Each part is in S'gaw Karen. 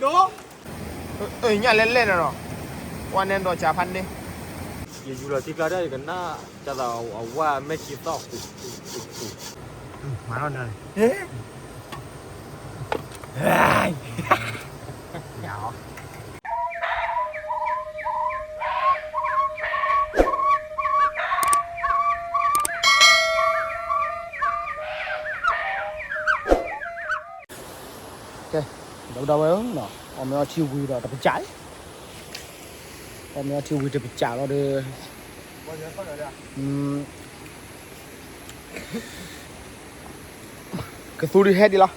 ဒိၣ်, အညၣ်လဲၣ်လဲၣ်နီၤနီၤ, ကွၢ်နဲဒီးစၢ်ဖးန့ၣ်, ယယူၤလီၤထံကျါဒီး ယကနၣ် ကသးအဝဲမဲာ်ခံသီၣ်, မၤထီၣ်နၤန့ၣ်, ကဲ, ဒီပုၢ်ဒီဝဲၢ်ဧၢ, အီၣ်မ့ၤအီထံဝံၤဒီးတပစၢ်, အီၣ်မ့ၤအီထံဝံၤတပစၢ်လီၤဒီး, ကသူဒုးဟဲဒံးလီၤ,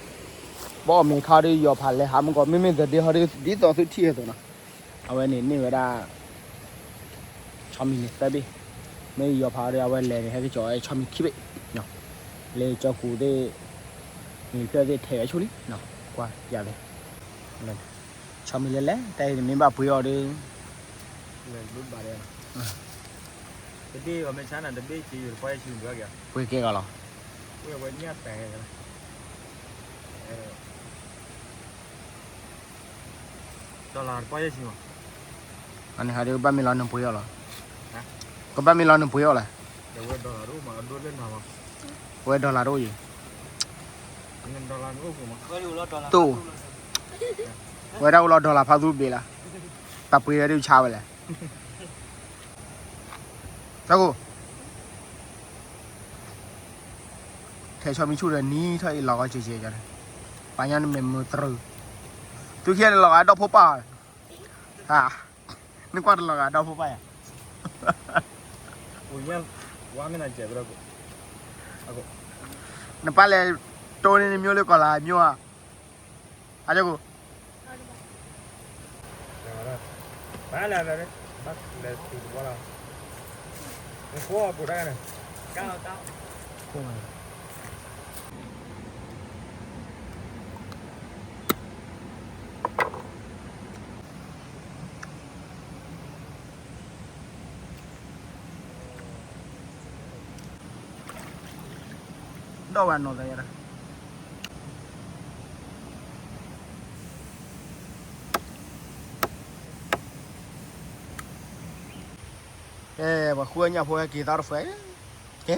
ဘၣ်အီၣ်မ့ၤခါဒီးယီၤဖးလဲၤဟးမုၢ်ကီး မ့မ့ၢ်သဒ့ဟီဒီး ဒ်သိးသုထံၣ်အသိးနီၤ, အဝဲန့ၣ်န့ၢ်ဝဲဒၣ် ဆီမံၤန့ၣ်သၢဘ့ၣ်, မ့ၢ်ယီၤဖးဒီး အဝဲလဲၤန့ၣ် ဟဲကစီၤဝဲဆီမံၤခံဘ့ၣ်, လၢကၠီကူသ့ၣ်, မံၤဖျၢၣ်သ့ၣ်ထဲးဝဲဆူလံ, ကွၢ်ယၤသ့ၣ်, ဆီမံၤလဲၤလဲၤ တၢ်အံၤန့ၣ်မ့ၢ်ဘၣ်ပှ့ၤအီၤဒီး, တဘ့ၣ်အီၤမ့ၢ်ဆါနၤတဘ့ၣ်က့ၤယိၤတပှၢ်ယဲၢ်ဆံဘၣ်က့ၤ, ပှ့ၤကဲဂၤလီၤ, ပှ့ၤဝဲညၣ်တဲာ် dollar တပှၢ်ယဲၢ်ဆံမး, အန့ၣ်ဟးဒီးဘၣ်မ့ၢ်လီၤနပှ့ၤအီၤလီၤ, ကဘၣ်မ့ၢ်လီၤနပှ့ၤအီၤလဲၣ်, ဝဲ dollar တအိၣ်ယံၤ, တိၢ်, ဝဲဒၣ်အိၣ်လီၤ dollar ဖးသူဘ့ၣ်လၢ, တၢ်ပှ့ၤဝဲဒၣ်ဆါဝဲလဲၣ်, သကိး ထဲးဆီမံၤဆူၣ်ဒီးနံၤထီၣ်အံၤလီၤဂီၤကဲကဲကဲန့ၣ်, ပှၤညါနမဲာ်မုာ်တရူး, သုခံဂၤန့ၣ်လီၤဂာ်ဒီဖိပၢ်, နကွၢ်တလီၤဂာ်ဒီဖိပၢ်ယၤ, နပၢ်လဲၤတိၢ်န့ၢ်နမျိၣ်လၢကီၢ်လၤမျိၣ်ဧါ, အကိး ဘၣ်လဲၤလဲၤ, ဘၣ်လဲၤတုၤတဘီလီၤ, နဃိအပူၤတၢ်န့ၣ်, ဒီးဝဲနီၢ်သးယၤ, ကဲ ပှၤဃုအညၣ်ဖိဟဲက့ၤသီတဖျၢၣ်, ကဲ,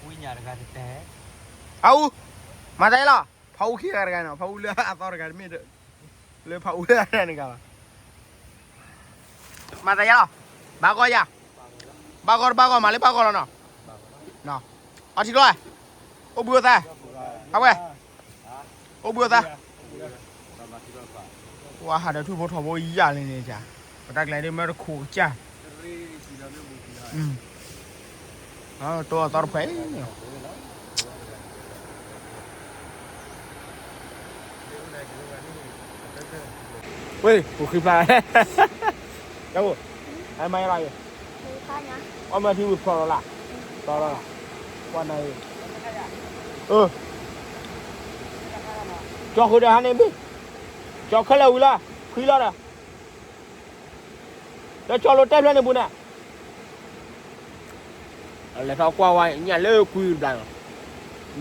ဝံညၣ်တဂၤတတဲ, ဖးအူ, မၤသးယဲလီၤ, ဖးအူခံဂၤတဂၤနီၤ, ဖးအူလၢအသီတဂၤတမ့ၢ်ဒီး, လၢဖးအူလၢအတဂၤဘၣ်, မၤသးယဲလီၤ, ဘၣ်ဂီၤယၤ, ဘၣ်ဂီၤတဘၣ်ဂီၤမၤလၢဘၣ်ဂီၤလီၤနီၤ, အီထံကျိ, အိၣ်ဘှံးအိၣ်သါ, အဝဲ, အိၣ်ဘှံးအိၣ်သါ, ဝါဟးဒီးထူၣ်ဖိထီဘိယၢ်လံန့ၣ်, ပတၢ်ကျဲၤဒ်မ့ၢ်တခိးကစၢ်, တိၢ်အသီတဖျၢၣ်, ဝ့ၢ် ပူၤဃံဖျါ, ကၠီ, အမၤယၤလီၤ, အီၣ်မ့ၤထံဝံၤဖျိးလီၤလၢ်, ဖျိးလီၤလၢ်, ကွၢ်နၤ, ကၠီဃုာ်ဒီးဟါန့ၣ်ဘ့ၣ်, ကၠီခဲလၢာ်ဝံၤလီၤ, ခွံလီၤဒီး ဒီးကၠီလိာ်တဲဖျၢၣ်န့ၣ်ပူၤန့ၣ်, လဲၤထီၣ်ကွၢ်ဝဲညၣ်လၢကွံတဘျီနီၤ,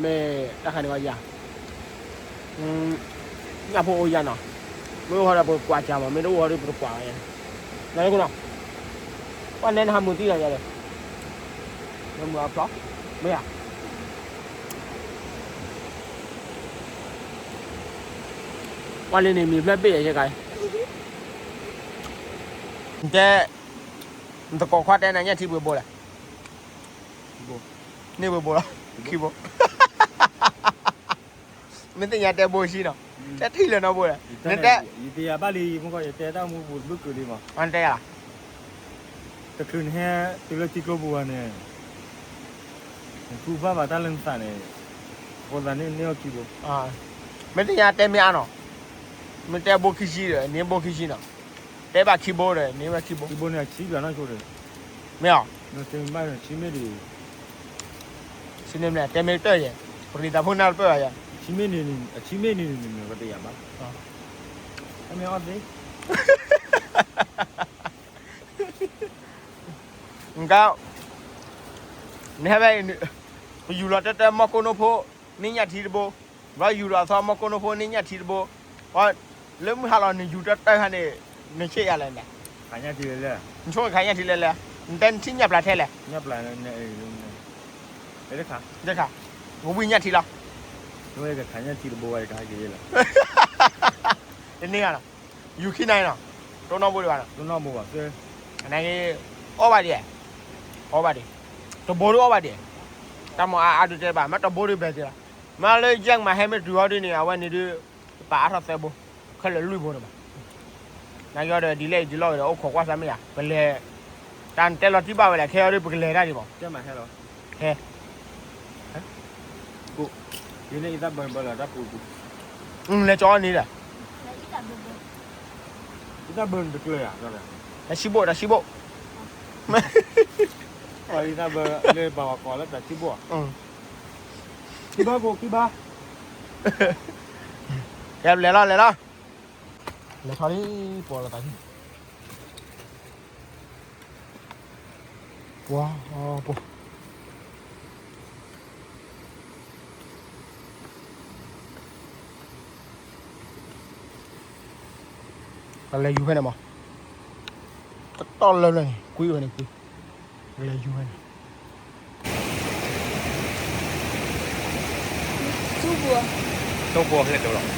မ့ၢ်တၢ်ခါန့ၣ်ဝဲယၤ, ညၣ်ဖိအိၣ်ယၤနီၤ, မ့ၢ်အိၣ်ဃီဒီးပကွၢ်ကၢ်မး, မ့ၢ်တအိၣ်ဃီဒီးပတကွၢ်ဘၣ်ယၤ, နလဲၤခိၣ်နီၤ, ကွၢ်နဲနဟးမုာ်သံလီၤယၤဒီး, နမုာ်အဖျီ, မ့ၢ်ဧါ ကွၢ်လံန့ၣ် မံၤဖျၢၣ်ဘ့ၣ်ယဲကါ, နတဲ, နသကိးခွါတဲနၤညၣ်ထံပှ့ၤဘိလဲၣ်, န့ၢ်ပှ့ၤဘိလီၤ, ခံဘိ, မ့ၢ်သ့ၣ်ညါတဲဘိဆံနီၤ, တဲထံၣ်လၢၤနီတဘိလဲၣ်, နတဲ, ယတယၤဘၣ်လံ, မ့ၢ်ကီးယတဲတၢ်မူပူၤတဘျုးကုာ်လံမး, နတဲယၤလီၤ တချုးနဟဲတုၤလၢထံကျိပူၤဘၣ်န့ၣ်, နထူဘၣ်ဘၣ်တၢ်လၢနသးန့ၣ်, အဃိသတးန့ၣ်န့ၢ်အီၣ်ခံဘိ, မ့ၢ်သ့ၣ်ညါတဲမ့ၢ်အါနီၤ, မ့ၢ်တဲဘိခံဆံဒီး န့ၢ်ဘိခံဆံနီၤ, တဲဘၣ်ခံဘိဒီး န့ၢ်ဝဲခံဘိ, ခံဘိန့ၣ်အဆံဘျီနီၢ်ဆိဒီး, မ့ၢ်အီၤ, ဆံမ့ၢ်ဒ်, ဆံန့ၣ်မ့ၢ်တဲမ့ၢ်တၢ်ယဲ, ပရံသးဖိနၢ်တပၢၢ်ဘၣ်ယဲ, ဆံမ့ၢ်န့ၣ်, အဆံမ့ၢ်န့ၣ်န့ၣ် ပတယၤဘၣ်, အမ့ၢ်အီၣ်သ့ နက, နဟဲဝဲ, ပယူၤလီၤတဲတဲမီၢ်ကိၣ်နိၣ်ဖိ, န့ၢ်ညၣ်ထံတဘိ, ဘျီယူၤဒီးအသီမီၢ်ကိၣ်နိဖိန့ၢ်ညၣ်ထံတဘိ, လၢမုၢ်ဟါလီၤနယူၤတၢ်တၢ်ခါန့ၣ်, နဆ့ၣ်ယၤလဲၣ်န့ၣ်, နဆိၣ်ခးညၣ်ထံလဲၣ်လဲၣ်, နတဲနထံၣ်ညၣ်ပျၢ်ထဲလဲၣ်, ညၣ်ပျၢ်, တခါ, ဝံၢ်ညၣ်ထံလီၤ, တခါ, တန့ၢ်ဂၤလီၤ, ယူၤခံနၤနီၤ, တိၢ်နီၣ်ဘိဒံးဘၣ်နီၤ, န, အီၣ်ဘၣ်ဒံး, အီၣ်ဘၣ်ဒံး, တဘိဒုးအီၣ်ဘၣ်ဒံး, တၢ်မၤအါအါဒုးတဲဘၣ် မ့ၢ်တဘိဒုးဘဲက့ၤလီၤ, မ့ၢ်လၢယဲၢ်ကမၤဟဲမ့ၢ်တုၤအီၤဒုးန့ၣ် အဝဲန့ၣ်ဒုး, ပာ်အါထီၣ်သၢဘိ, ခဲလၢာ်လွံၢ်ဘိဒံးဘၣ်, နကီဒီးဒ်လဲၣ်ဒ်လဲၣ်ဒီးအိၣ်ခိးကွၢ်သးမ့ၢ်ယါ, ပလဲၤ, တၢ်နတဲလီၤတံၢ်ဘၣ်ဝဲလဲၣ် ခဲအံၤဒုးပကလဲၤတၢ်ဒံးဘၣ်, ဟဲ လဲၤကၠီန့ၣ်ဒီး, တၢ်ဆံဘိၣ် တၢ်ဆံဘိၣ်, ကဲလဲၤလီၤလဲၤလီၤ, လဲၤထီၣ်လံ, ပိာ်လီၤသးလံ, ပှၤ, ပှၤ ပလဲၤယူၤဖဲန့ၣ်မး, တတီၢ်လၢလၢန့ၣ် ကွံဖဲန့ၣ်ကွံ, ပလဲၤယူၤဖဲန့ၣ်, တိၢ်ဘိဟဲဒိလီၤ, ကယၤလီၤ. ကၠီၢ်ကူၣ်ဟဲတယိၤစီ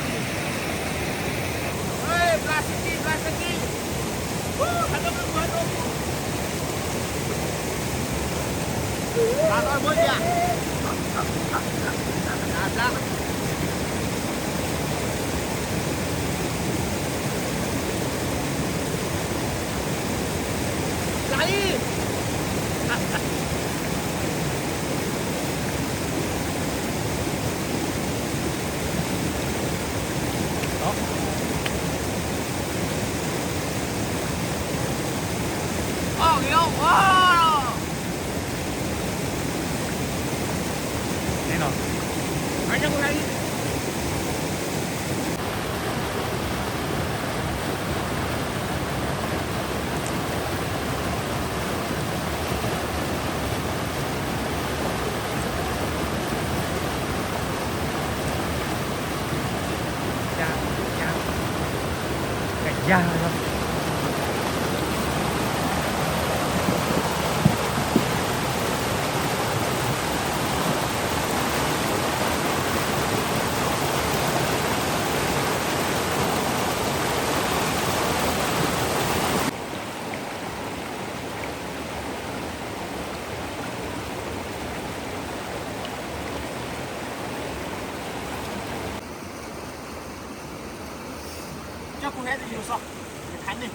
ၤ, တခါန့ၣ်,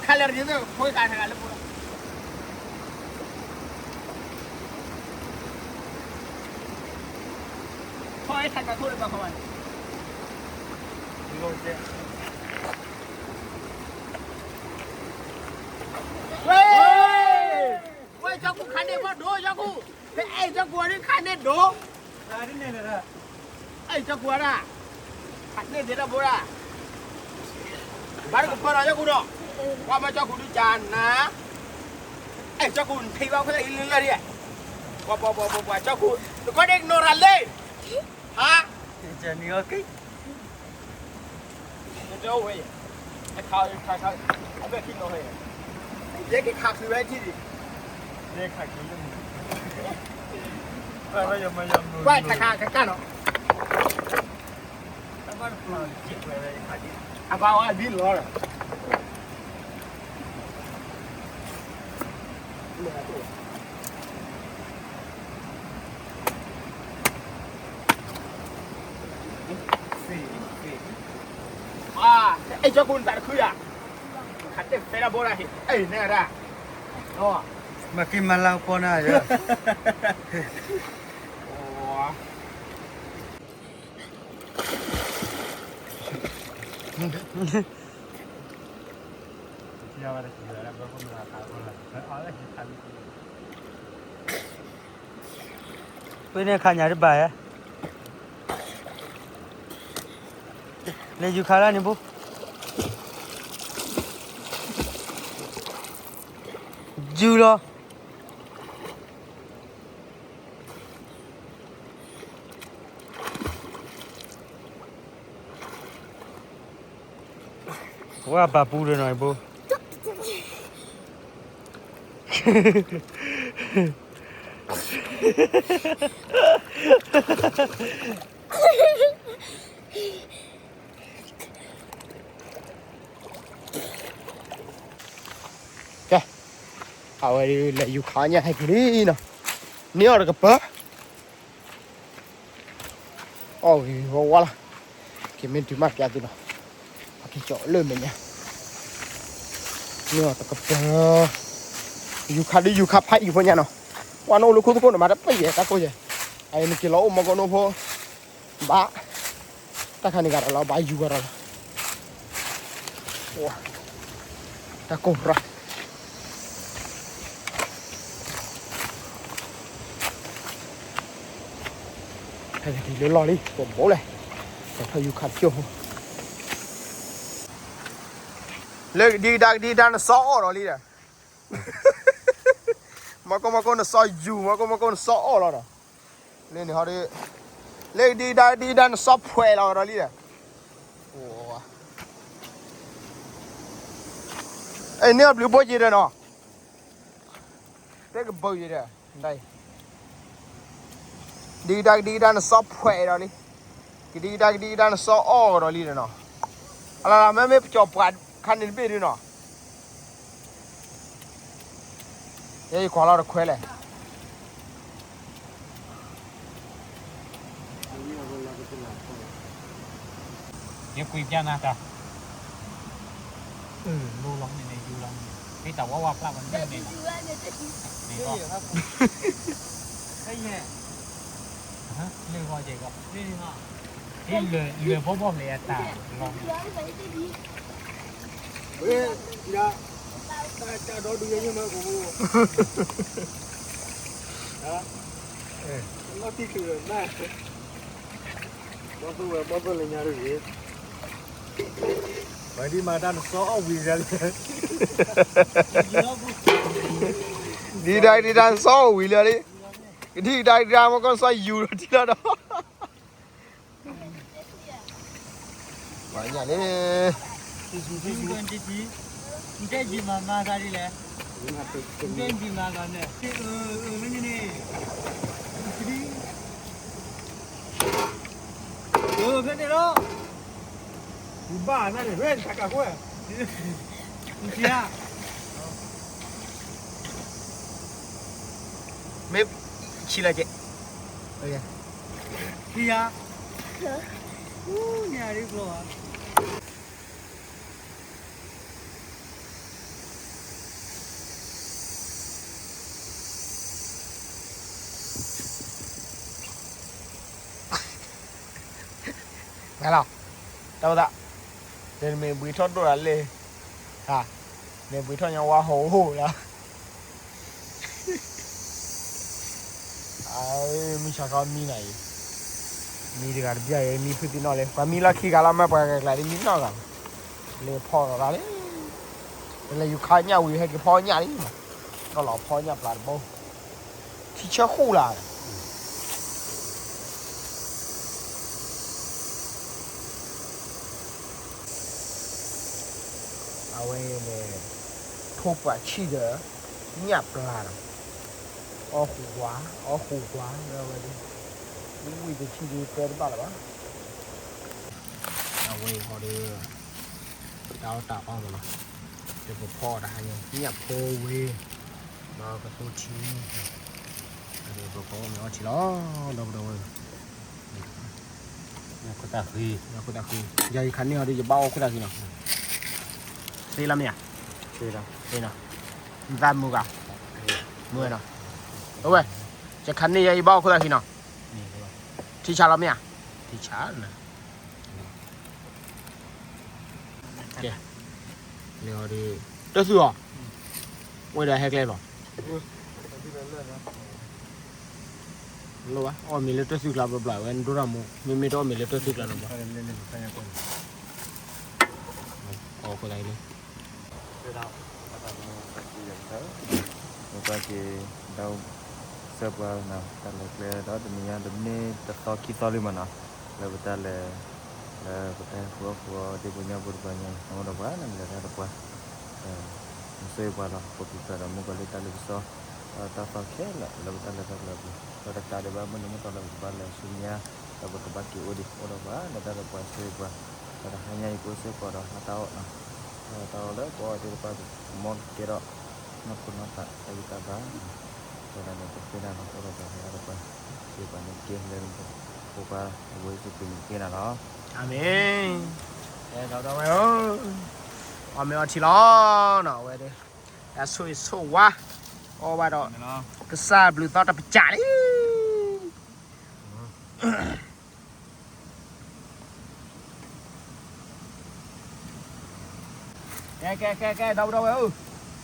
ခါလၢာ်တယိၤသ့ၣ် ဖိသၣ်တဂၤလၢပူၤလီၤ. ထီၣ်အဲၣ်ထးကးခိၣ်လၢဘၣ်ခီဘၣ်န့ၣ်, ဝဲ, ဝဲကၠီၢ်ကူၣ်ခါန့ၣ်မ့ၢ်ဒိၣ်ကၠီၢ်ကူၣ်, ဖဲအဲၣ်ကၠီၢ်ကူၣ်အီၤန့ၣ်ခါန့ၣ်ဒိၣ်, အဲၣ်ကၠီၢ်ကူၣ်အီၤဒၣ်, ခါန့ၣ်ဒ့တၢ်ဘိဒၣ်, ဘၣ်တကပၢၢ်ဒီးကၠီၢ်ကူၣ်ဒီး, ကွၢ်မ့ၢ်ကၠီၢ်ကူၣ်ဒုးကၢ်နၤ, အဲၣ်ကၠီၢ်ကူၣ်နထံၣ်ဘၣ်ခဲလၢာ်အံၤလၢလၢဒ်, ပှၤပှၤပှၤပှၤပှၤကၠီၢ်ကူၣ်, နကီၢ်န့ၣ်ကနီၤရၤလံ, ဟါ, ကဲနံၤအီၤက့ ယဲက့ၤခးချုးဝဲထံၣ်ဒံး, ယဲခးချုးလၢမုၢ်, ကွၢ်ခးခးခးခးနီၤ, အဘၣ်ဝဲဒ်လီၤဒီး အဲၣ်ကၠီၢ်ကူၣ်နသးတခုယၤ, ခးတဲဖဲဒၣ်ဘိဒၣ်ဟ့ၣ်, အဲၣ်နဲဒၣ်, မၤက့ၤမၤလၤကပီၤနၤယၤ ပန့ၣ်ခါညါတဘၣ်ဧါ, လဲၤယူၤခါလၢန့ၣ်ဘိ. ယူၤလီၤ. ဝဲပာ်ပူၤဒီးနီၤ အံၤဘိ ကဲ, အဝဲဒုး လဲၤယူၤခးညၣ်ဟဲက့ၤလံနီၤ, န့ၢ်အီၣ်တကပၤ, အီၣ်ဂ့ၤဝါဝါလီၤ, က့ၤမ့ၢ်တုၤမးပျးသုနီၤ, အက့ၤကၠီလၢမဲာ်ညါ, န့ၢ်အီၣ်တကပၤ, ယူၤခးဒုးယူၤခးဖးအံၤဖိညါနီၤ, ပှၤနအိၣ်လၢခိသကိးန့ၣ်မးတပၢၢ်ယဲၢ်တၢ်ကိၢ်ယဲၢ်, အအံၤနက့ၤလီၤအိၣ်မီကိးနိဖိ ဘၣ်, တၢ်ခါန့ၣ်ဂၤဒီးလီၤ ဘၣ်ယူၤဂၤဒီးလီၤ, တၢ်ကိၢ်ရၢ်, ဟဲက့ၤလၢလီၢ်လံ ပဘိးလဲၣ်, ပထီၣ်ယူၤခးတကၠိၢ်ဖိ, လၢကဒံကဒါကဒံကဒါနစီအီၣ်ဒီးလံဒီး မီကိၢ်မီကိၢ်နစီယူၤ မီကိၢ်မီကိၢ်နစီအီၣ်လီၤဒီး, လၢန့ၣ်ဟီဒီး, လၢကဒံကဒါကဒံကဒါနစီဖှဲးလီၤဒီးလံဒီး, န့ၢ်အီၣ်ဘျုးဘိက့ၤဒီးနီၤ, တဲကဘၢယဲဒီး, ဒံကဒါကဒံကဒါနစီဖှဲးဒီးလံ, ကဒံကဒါကဒံကဒါနစီအီၣ်ဒီးလံဒီးနီၤ, အလီၤမ့မ့ၢ်ပကၠီၤပှၤခါန့ၣ်တဘ့ၣ်ဒုနီၤ ယဲယကွၢ်လီၤတခွဲလဲၣ်, ယကွံာ်ပျၢ်နၤတၢ်, လိလီၤန့ၣ်န့ၣ် ယူၤလီၤန့ၣ် မ့ၢ်တၢ်ဝါဝါဖျါဘၣ်န့ၣ်န့ၣ်, လၢဂီၤယဲၢ်ဂီၤ, လၢဘီဘီလဲၤအတၢ်လီၤန့ၣ် ဝဲ, တၢ်ဒီဒူၣ်ယဲၢ်မးကိၣ်, လီၤတံၢ်ချုးဒီးနၢ်, ဘီသိၣ်ဝဲဘီသိၣ်လၢညါတဂ့ၤ, ပှၤဒ်မၤတၢ်နစီအီၣ်ဝံၤလံ, ဒံကဒါကဒံကဒါနစီအီၣ်ဝံၤလံလံ, ကဒံကဒါကဒံကဒါမီကိၢ်နစီယူၤဒီးထံလီၤဒီး ပှၤညၣ်န့ၣ်, နတဲယံာ်မးမၤသးဒ်လဲၣ်, နတဲယံာ်မးသးန့ၣ်, အၢ အၢ မ့ၢ်န့ၣ်န့ၣ်, အၢ ဖဲန့ၣ်လီၤ, ဘၣ်နၤန့ၣ် ဖဲတၢ်ကးခိၣ်, မ့ၢ်ဆံးလၢက့, ခံဂၤ, န့ၣ်အရ့ကျိၤဧါ လီၤ, တၢ်ဝဲဒၣ်, နမ့ၢ်ဘှံးထီၣ်ဒိၣ်တၢ်လဲၣ်, နဘှံးထီၣ်ညါဝါဟိၣ်ဟိၣ်လီၤ, မုၢ်ဆါခီမံနၤအံၤ, မံတဂၤတဘျီအံၤ မံဖုးသ့ၣ်နီၣ်လံ, ပှၤမံလီၢ်ခံဂၤလီၤ မ့ၢ်ပှၤဂၤကျါဒ်မံနီၣ်ဂၤ, လၢဖီၣ်လီၤလံ, ပလဲၤယူၤခါညၣ်ဝံၤဟဲက့ၤဖီညၣ်လံ, ဒီးလီၤဖီညၣ်ပျၢ်တဘိ, ထံဆၢဃိၣ်လၢ အဝဲန့ၣ် ထိၣ်ပှာ်ဆံၣ်ဒီး ညၣ်ပျၢ်ဒီး အီၣ်ဃုာ်ကွၢ် အီၣ်ဃုာ်ကွၢ် ဝဲဒၣ် ဝံၣ်တဆံၣ်ဒုးတဲတဘၣ်လၢၤဘၣ်. အဝဲအံၤဟီဒီး တၢ်အီၣ်တၢ်အီမးနီၤ, ဒီးပဖီအီၣ်တဟါညါ ညၣ်ဖိဝဲ ဒီးကသိထံ ပကအီၣ်မ့ၤအီထံလီၤ ဒီပုၢ်ဒီဝဲၢ်, ညၣ်ခိၣ်သၣ်ဃံ, ညၣ်ခိၣ်သၣ်ဃံ, ယၤယခးန့ၢ်အီၤဒီး ယဘၣ်အီၣ်ခိၣ်သၣ်ဃံနီၤ, သ့လီၤမ့ၢ်ဧါ, သ့လီၤ, သ့နီၤ, မုာ်ဂၤ, မုာ်ဝဲနီၤ, အဝဲ, ယခးန့ၢ်ယၤ ယဘၣ်အီၣ်ခိၣ်သၣ်ဃံနီၤ, ထံဆးလီၤမ့ၢ်ဧါ, ထံဆးနီၤ. ကဲ, လၢအီၤဒီး တၢ်သူၣ်အီၤ, ဝဲဒၣ်ဟဲကျဲလီၤ. လိၣ်ဘၣ် အီၣ်မ့ၤလၢတၢ်သူၣ်ကျါဘျီဘျီ ဝဲဒိၣ်တၢ်မူ မ့မ့ၢ်တအီၣ်မ့ၤလၢတၢ်သူၣ်ကျါနီၤဘျီ, အီၣ်ခိၣ်သၣ်လံ. ပကွၢ်က့ၤ ဒီး ဆၢပှၤနီၤ တၢ်လဲၤကျဲဒီးတနံၤညါ တမ့ၢ်တသီခံသီလံမးနီၤ လၢပတၢ်လဲၤ လၢပတၢ်ဟဲဃုအီၣ်ဃုအီ ဒ့ပညၣ်ဖိတပှၤညါအံၤ နအိၣ်ဒီးပှၤ နမ့ၢ်လဲၤတၢ်ဒီးပှၤ နဆိၣ်ဂ့ၤပှၤလီၤ ပကပျၢ်ဒီးမုၢ်ကီၤလံၢ်တၢ်လ့ပစီ ဒီးတၢ်သီခဲလၢာ် လၢပတၢ်လဲၤထီၣ်ကျဲအပူၤ ဒီးတကးဒံးဘၣ်မုၢ်နံၤမုၢ်သီလၢပကဘၣ်လဲၤဆူမဲာ်ညါ ဒီးပကဘၣ်က့ၤအိၣ်ဒံး အိၣ်ဒီးပှၤ လဲၤတၢ်ဒီးပှၤဆိၣ်ဂ့ၤပှၤ ဒီးတဟါညါအံၤကအိၣ်စ့ၢ်ကီးဒီးဟါတၢ်အီၣ်နီၤ တၢ်အီၣ်လၢပအီၣ်သ့ၣ်တဖၣ် ပမီၢ်ကဲထီၣ် နီၢ်ခိနီၢ်သး တၢ်ဂံၢ်တၢ်ဘါ ဒီးန့ၣ် ပဃ့နၤလီၤ အိၣ်ဒီးပှၤဟဲဒီးပှၤ စ့ၢ်ပှၤန့ၣ်တက့ၢ် လၢပဖိခွါအဝဲယ့ၣ်ၡူးခရံာ်န့ၣ်တက့ၢ်နၤလီၤ အၤမ့ၣ် အဲၣ်ဒီးဝဲဧၢ အီၣ်မ့ၤအီထံလီၤနီၤ အဝဲဒၣ် တၢ်ဆိၣ်ဂ့ၤဆိၣ်ဝါ အီၣ်ဘၣ်ဒီး ကစၢ်ဘျုးသီတပစးလံ ကဲ ကဲ ကဲ ကဲ ဒီပုၢ်ဒီဝဲၢ်ဧၢ,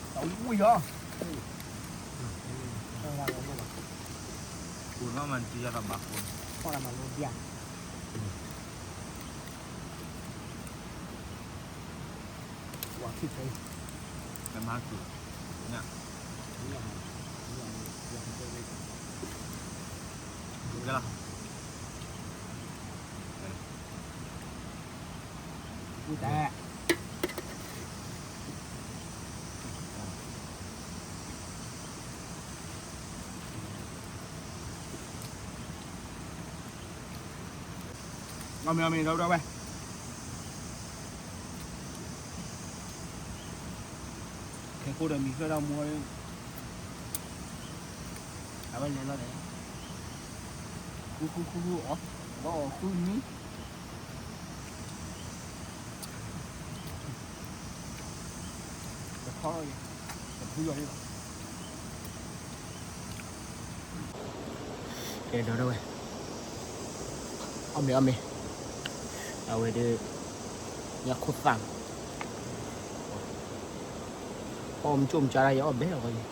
တဝံၣ်ဟီ, ကိၢ်နီၢ်မၤတံၢ်ယၤတဘၣ်ဃိ, ဖီၣ်တၢ်မၤလိဒ် ဝၤခံဖဲ, မၤကုၢ်, ညၣ်, ကဲလီၤ. အီၣ်မ့ၤ အီၣ်မ့ၤ ဒီပုၢ်ဒီဝဲၢ်, ခဲကိၣ်ဒီးမံၤဃၢၣ်ဒီးမိၢ်, အဝဲလဲၤလီၤဒီး, ဃုဃုဃုဃုအီၣ်, ဘၣ်အီၣ်ဃုနွံ တခီလီၤ, တဖုလီၤလံလီၤ. ကဲဒီပုၢ်ဒီဝဲၢ်, အီၣ်မ့ၤအီၣ်မ့ၤ, အဝဲဒၣ်, ညၣ်ခိၣ်သၣ်, အီၣ်မ့ၤကၠိၣ်မ့ၤကၠါဒၣ်ယအီၣ်ဘဲလီၤဃီ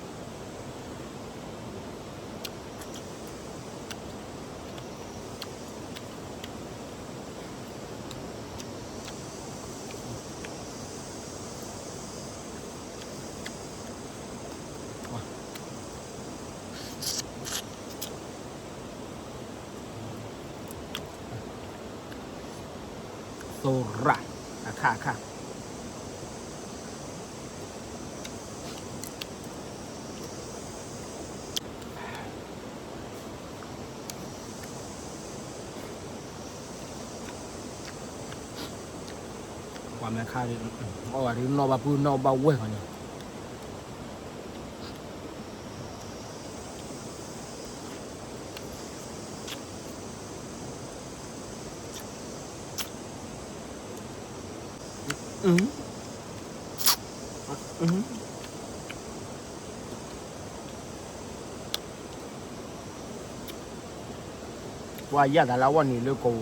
ယဲ သရၣ်အခါအခါ ပှၤမဲာ်ခါဒ်, အီၣ်ဘၣ်ဒ်နီၢ်ဘၣ်ပုၢ်နီၢ်ဘၣ်ဝဲၢ်ဂီၤန့ၣ် ပှၤယၣ်သးလၢအဝဲၢ်န့ၣ်လၢကိး,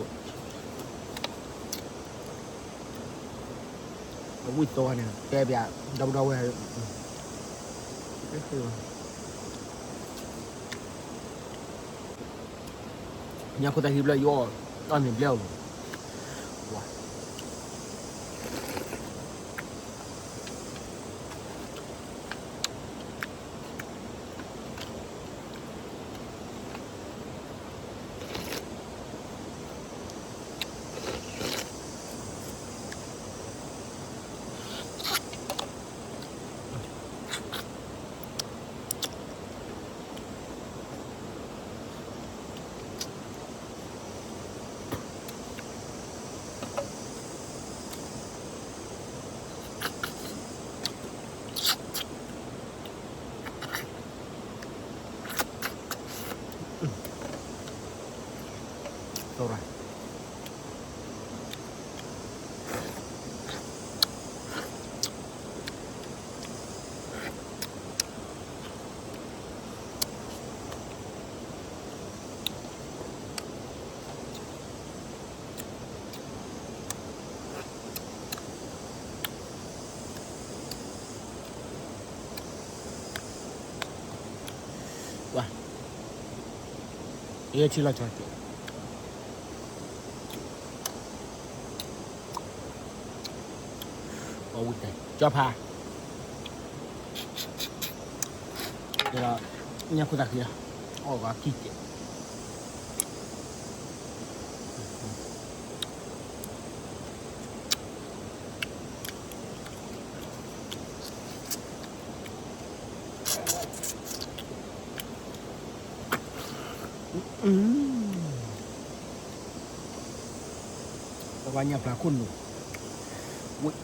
အဝံၣ်သီန့ၣ် တဲပျး, ဒီပုၢ်ဒီဝဲၢ်, ညၣ်ခိၣ်သၣ်ဟံၣ်ဘျဲၣ်ယအီၣ်, အီၣ်န့ၣ်ဘျဲၣ်အီၤလီၤ, ဝါ သရၣ် ပှၤ, ယဲၢ်ထံလီၤဆီကဲး, ပှၤဝံၤတဲ, ကၠီဖး, ဒီး ညၣ်ခိၣ်သးဃံလီၤ, အီၣ်ဂီၤကံၢ်ကဲး. ပှၤညၣ်ဖျါခိၣ်နူာ်, ဝ့ၢ်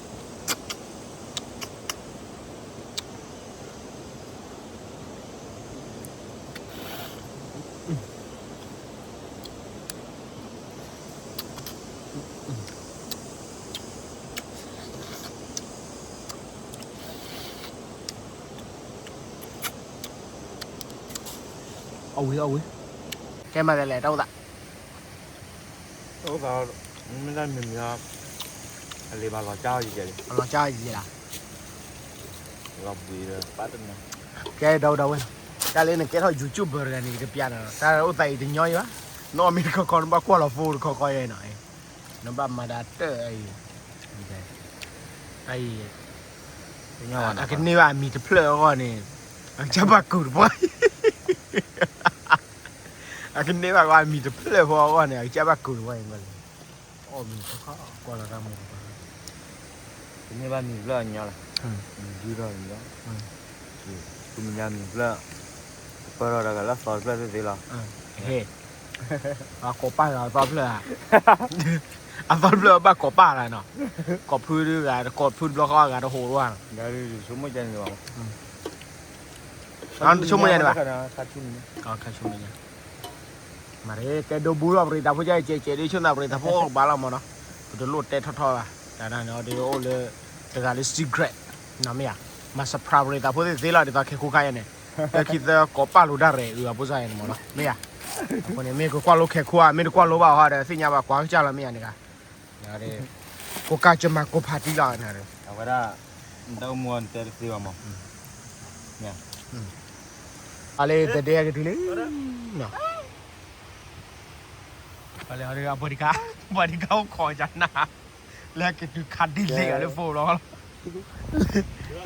အဝံၤအဝံၤ, ကဲမၤသးလဲၣ် တၢ်အိၣ်သး, တၢ်အိၣ်သး, မ့ၢ်တၢ်မံၤမံၤ, အလံၤဘၣ်လီၤကၢ်အီၤယဲၢ်လံ, လီၤကၢ်အီၤယဲၢ်လံ, လီၤဘှံးဒီးပၢ်တနၤ, ကဲဒီးဒီးဝဲ, တၢ်လၢနကဲထီၣ် YouTuber တဂၤန့ၣ် ယတပျးနၤ, တၢ်အိၣ်သးအံၤတညီအံၤဘၣ်, နအီၣ်မ့ၤတခီခီ နဘၣ်ကွၢ်လီၤ phone တခီခီယဲၢ်နီၤ, နဘၣ်မၤဒၣ်တၢ်အံၤ, အံၤ, အကန့ၢ်ဘၣ်အမံၤတဖျၢၣ်အဂီၢ်န့ၣ်, အကစၢ်ဘၣ်ကူးတပှၢ်, အကန့ၢ်ဘၣ်အမံၤတဖျၢၣ်ဖိအဂီၢ်န့ၣ် အကစၢ်ဘၣ်ကူးတပှၢ်အံၤ, အီၣ်မ့ၤတခီခီ ကွၢ်လီၤတၢ်မူတပှၢ်, ကန့ၢ်ဘၣ်မံၤတဖျၢၣ်အညီလီၤ, မံၤဒုဒီးလီၤ, မံၤမံၤတဖျၢၣ်, ကပၢၢ်ထီၣ်ဒီးကလၢသီတဖျၢၣ်သ့ၣ်သ့ၣ်လီၤ, ဟဲ, အကိးပၢ်ဂၤအသီတဖျၢၣ်ဧါ, အသီတဖျၢၣ်ဘၣ်ကိးပၢ်လၢနီၤ, ကိးဖုဒုဂၤ ကိးဖုတဘျီဃီဂၤတဟူးတဝၢ်, ဆိကမိၣ်ယါန့ၣ်ဘၣ်, ဆိကမိၣ်ယါန့ၣ်ဘၣ်, မ့ၢ်ကဲဒိဘူထီၣ်ပရံးသးဖိကဲကဲကဲဒ်ဆိနၤပရံးသးဖိအိၣ်ဘၣ်လီၤမးနီၤ, ပတလိၣ်တဲထီၣ်ထီၣ်ဘၣ်, တၢ်န့ၣ်အီၤဒ်အိၣ်လၢ တဂၤလၢ secret နီၤမ့ၢ်ဧါ, မၤ surprise ပရံးသးဖိသ့ၣ်သ့ၣ်လီၤ ဒ်သိးခဲခိၣ်ခါယဲန့ၣ်, လၢခံသၢကိးပၢ်လိာ်ဒၣ်ရဲၣ်အုးအဖိစၢ်ယဲန့ၣ်မးနီၤ မ့ၢ်ဧါ, အဃိန့ၣ် မ့ၢ်ကကွၢ်လိခဲခိၣ်ဧါ မ့ၢ်တကွၢ်လိဘၣ်ဟီဒီး သ့ၣ်ညါဘၣ်ကွၢ်ကစၢ်လီၤမ့ၢ်ဧါန့ၣ်ဂၤ ကိးကၢ်ကမၤကိးဖးတံၢ်လီၤနၤဒီး အဝဲဒၣ် နတၢ်အိၣ်မူအီၤနတဲတသ့ဘၣ်မး, အလၢတဒ့ကတုၤလံ, အလၢအဘီဒံကါ, ဘီဒံကါအိၣ်ခိးယၤနၤ, လၢကတုၤခးဒ်လဲၣ်ဂၤလၢဖိလီ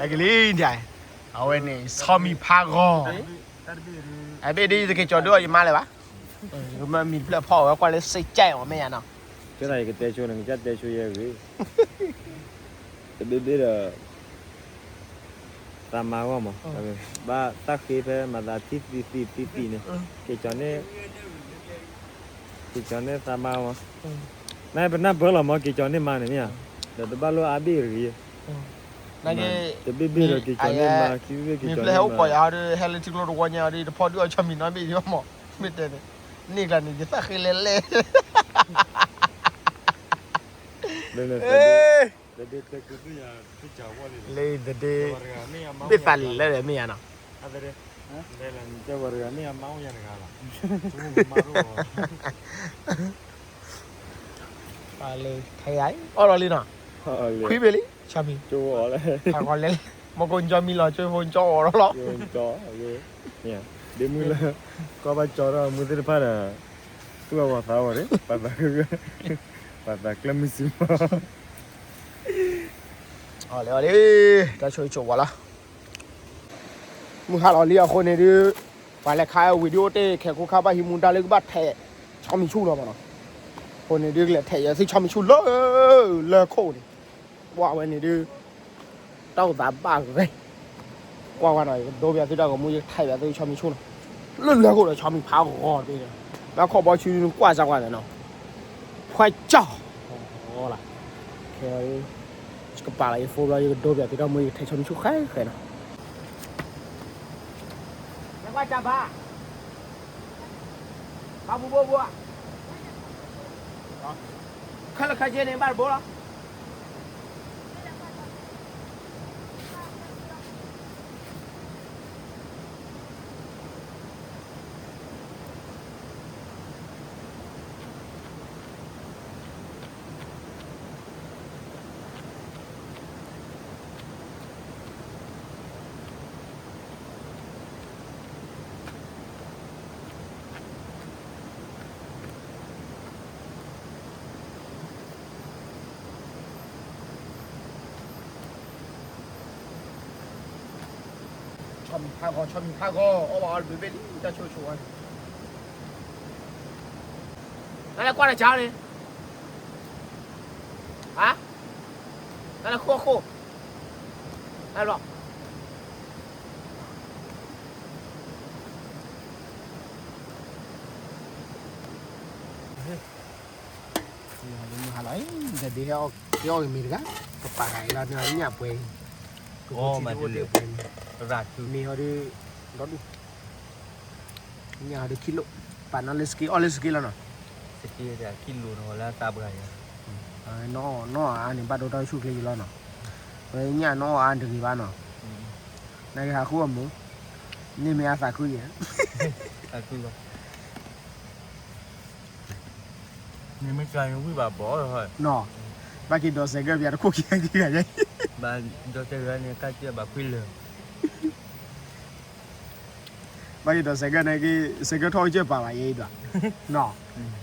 ၤ, ကလံၤဒၣ်, အဝဲန့ၣ် ဆီမံၤဖးဂီၤ, အဘ့ၣ်ဒ်ယတက့ၤကၠီၤဒိၣ်အီၤယမါလၢၤဘၣ်, ကမၢမံၤတဖျၢၣ်ဖီၣ်ဝဲကွၢ်လၢစ့ၢ်ကၠဲၣ်အီၤမ့ၢ်ယါနီၤ, ကဲသးယကတဲဆိန့ၣ် ကစၢ်တဲဆိယဲဂ့ၤ တဘ့ၣ်ဘ့ၣ်ဒီး သးမါဂီၢ်မး, ဘၣ်သၣ်ဃ့ဖဲမၤသးထံၣ်သံသံသံသံန့ၣ်, က့ၤကၠီၤန့ၣ်, က့ၤကၠီၤန့ၣ်သးမါမး, နပနၢ်ပၢၢ်လီၤမး က့ၤကၠီၤန့ၣ်မါန့ၣ်မ့ၢ်ဧါ, ဒီးတဘၣ်လိၣ်အါဘ့ၣ်တဂ့ၤ, တဘ့ၣ်ဘ့ၣ်ဒီးက့ၤကၠီၤန့ၣ်မါ ခံဘ့ၣ်က့ၤကၠီၤန့ၣ်မါ, ဟဲလၢထံကျိတဝီညါဒီး တဖီဒုးအီၤဆီမံၤနီတဘ့ၣ်မး, မ့ၢ်တဲန့ၣ်, န့ၢ်ကျါန့ၣ် ယသၣ်ဃ့လဲၤလဲၤ လၢတဒ့, ဘ့ၣ်သးလံာ်လၢမ့ၢ်ယါနီၤ, လၢထဲယါအီၣ်လီၤလံနီၤ, ခွံဘ့ၣ်လံ, ဆီမံၤ, လဲၤ, မ့ၢ်ကိးကၠီမံၤလီၤ ကၠိဖိကၠီအီၣ်လီၤလီၤ, ဒ်မုၢ်လၢ, ကီၢ်ဘၣ်ကၠီထီၣ်မုၢ်သ့ၣ်တဖၣ်ဒီး, သူၣ်အဂီၤသးအဂီၤန့ၣ်, ပှၤသးကျၢၢ်မုၢ်စံမီ အီၤလံအီၤလံ, တၢ်ဆိၣ်ဂ့ၤဆိၣ်ဝါလီၤ, မုၢ်ဟါလီၤလံအဃိန့ၣ်ဒုး, ပှၤလဲၤခါဝံၤဒုးအိၣ်တ့ၢ်ခဲခိၣ်ခါဘၣ်ဟံးမူဒါလၢကဘၣ်ထဲး, ဆီမံၤဆူၣ်လီၤမးနီၤ, အဃိန့ၣ်ဒုးကလဲၤထဲးယသုဆီမံၤဆူၣ်လၢ, လၢခိၣ်န့ၣ်, ပှၤဝဲန့ၣ်ဒုး တၢ်အိၣ်သးဘၣ်ဂ့ၤ, ကွၢ်ဝဲနီၤ ယကဒိပယသုတၢ်ဂီၤမူ ယကထဲးဘၣ်သုဆီမံၤဆူၣ်နီၤ, လၢလၢခိၣ်ဒီးဆီမံၤဖးဂီၤတ့ၢ်ဒီး, ဘၣ်ခီၣ်ဘီဆူနကွၢ်စၢ်ကွၢ်န့ၣ်နီၤ, ဖှဲကၠီၣ်, လီၤ, ခဲအံၤ, ယကပာ်လီၤယ phone ဘျီ ယကဒိပယသုတၢ်မူ ယကထဲးဆီမံၤဆူၣ်ဃဲဃဲနီၤ ခဲလၢာ်ခဲဆ့န့ၣ် ဘၣ်တဘိလီၤ. ဆီမံၤဖးဂီၤ ဆီမံၤဖးဂီၤ အီၣ်ဘၣ်အီၣ်တဘ့ၣ်ဘ့ၣ်လံ တၢ်ဆိဆိဝဲန့ၣ်, တၢ်လဲၤကွၢ်တၢ်ဆါန့ၣ်, ဟါ, တၢ်လဲၤဃိၣ်ဃိၣ်, တၢ်ဘျီ မုၢ်ဟါလီၤ, တဒ့ဟဲအီၣ်က့ၤမ့ၤတဂၤ, ကပာ်ဃာ်အံၤလီၤ န့ၣ်ညၣ်ပှဲၤ, ကအိၣ်ထံတအိၣ်ဒ့ပှဲၤန့ၣ်, မ့ၢ်ဟီဒုး, ဒီဒူၣ်, ညၣ်ဟီဒုးခံလိၣ်, ပာ်နီၣ်လၢစက့ အီၣ်လၢစက့လီၤနီၤ, စက့ခံလိၣ်နီၤလၢတၢ်ပှၤယၤ, နီၣ်အါန့ၣ် ဘၣ်ဒိတၢ်ဆူၣ်ချ့ယလီၤနီၤ, ဝဲညၣ်နီၣ်အါတဂ့ၤဘၣ်နီၤ, နကဟးဃုအမုၢ်, န့ၣ်မ့ၢ်အသးခုယဲၢ် နမ့ၢ်ကၢ်န့ၣ်ဝံၣ်ဘၣ်ဘီၣ်, နီၤ, ဘၣ်က့ၤဒိးစဲးကၢၣ်ပၠးတခိၣ်ခံဂၤယဲၢ်, ဘၣ်ဒိးစဲးကၢၣ်န့ၣ် ကၢ်ကၢၣ်ဘၣ်ခွံလၢာ်, ဘၣ်က့ၤဒိးစဲးကၢၣ်န့ၣ်က့ၤ စဲးကၢၣ်ထီၣ်ကစၢၢ်ပာ်ဘၣ်ယဲၢ်အံၤဘၣ်, နီၤ,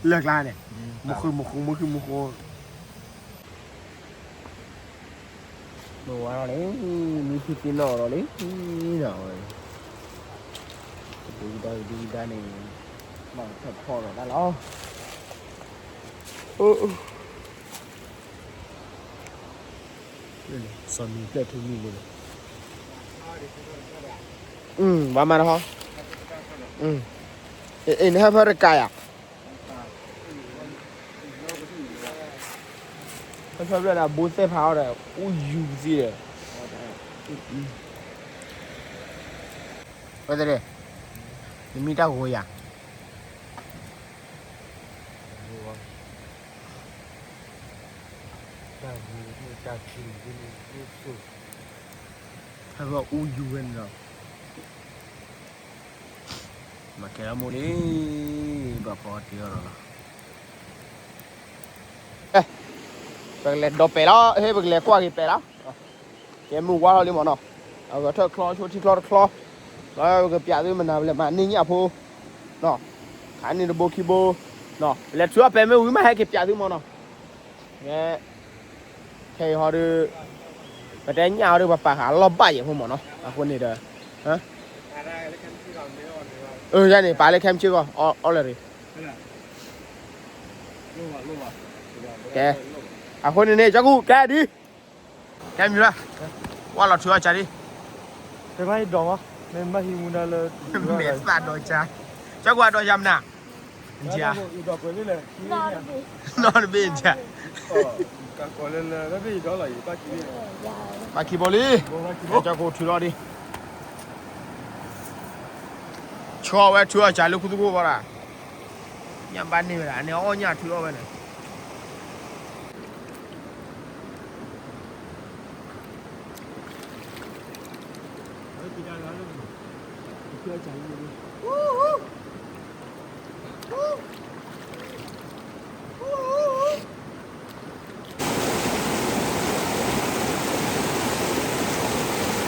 လၢကျါန့ၣ်, မုၢ်ဃုမုၢ်ဃုမုၢ်ဃုမုၢ်ဃု မ့ၢ်ဝါထီၣ်လံ, မ့ၢ်ဖံသ့ၣ်နီၣ်ထီၣ်လံ, ဒ်ဒၣ်ဒ်ဒၣ်န့ၣ်, ဘၣ်ထီၣ်ထီၣ်လီၤတၢ်လီၤ, စီၤမံၤပျဲၢ်ထူမံၤန့ၣ်, ဘၣ်မၤတဟီ, အ့ၣ် နဟဲဖၢတကးယၤ ဖဲဖဲဘျဲၣ်န့ၣ် အဘိသဲၣ်ဖးအီၤဒီး အူယူၤသံဒီး, ဝဲသ့ၣ်, နမ့ၢ်တၢ်ဂိၤယၤ, တၢ်ဂိၤ, ဖဲဖဲအူယူၤဝဲန့ၣ်ဒီး မၤကဲထီၣ်မိၢ်လံ, ဘၣ်ဖီတ့ၢ်အီၤလီၤလီၤ, ပကလဲၤဒီးပဲာ်လီၤ, ဟဲ ပကလဲၤကွၢ်က့ၤပဲာ်လီၤ, ကဲမုၢ်ဝါထီၣ်လံမ့ၢ်နီၤ, အဂဲၤထၢၣ်ချီဆိထံချီတချီ, လၢပကပျးသုမနၤပလဲၤမၤန့ၢ်ညၣ်ဖိ, ခးန့ၢ်တဘိခံဘိ, ပလဲၤထုးအီၣ်ပဲာ်မ့ၢ်ဝံၤမးဟဲက့ၤပျးသုမ့ၢ်နီၤ, ခဲအံၤဟီဒုး, ပတဲညၣ်ဟီဒုး ပပာ်ဃာ်အလီၢ်ဘၣ်ယဲၢ်ဖိမ့ၢ်နီၤ, အဃိန့ၣ်ဒီး, အၢ ယၤန့ၣ် ပာ်လၢခဲမုၢ်ဆ့ၣ်ဂီၢ် အီၣ်လၢာ်ရံၣ်, ကဲ, အဃိန့ၣ်န့ၣ် ကၠီကူၣ် ကဲဒ်, ကဲမုၢ်လၢ, ဝဲလီၤထုးအီၣ်ကၢ်ဒ်, တဘၣ်ဟံးဒီးဝဲ, မ့ၢ်မ့ၢ်ဟံးမူဒါလၢ, မဲာ်သၣ်ဒီးကၢ်, ကၠီကူၣ်အဒီးယၤမနၤ, နီၢ်တဘ့ၣ်, ဘၣ်ခံဘိလံ, ကၠီကူၣ်ထုးလီၤဒ်, ဆီဝဲထုးအီၣ်ကၢ်လၢခူသူၣ်ကိၢ်ဘၣ်ဒၣ်, ညၣ်ဘၣ်န့ၢ်ဝဲဒၣ် န့ၣ်အီၣ်ညၣ်ထုးအီၣ်ဝဲန့ၣ်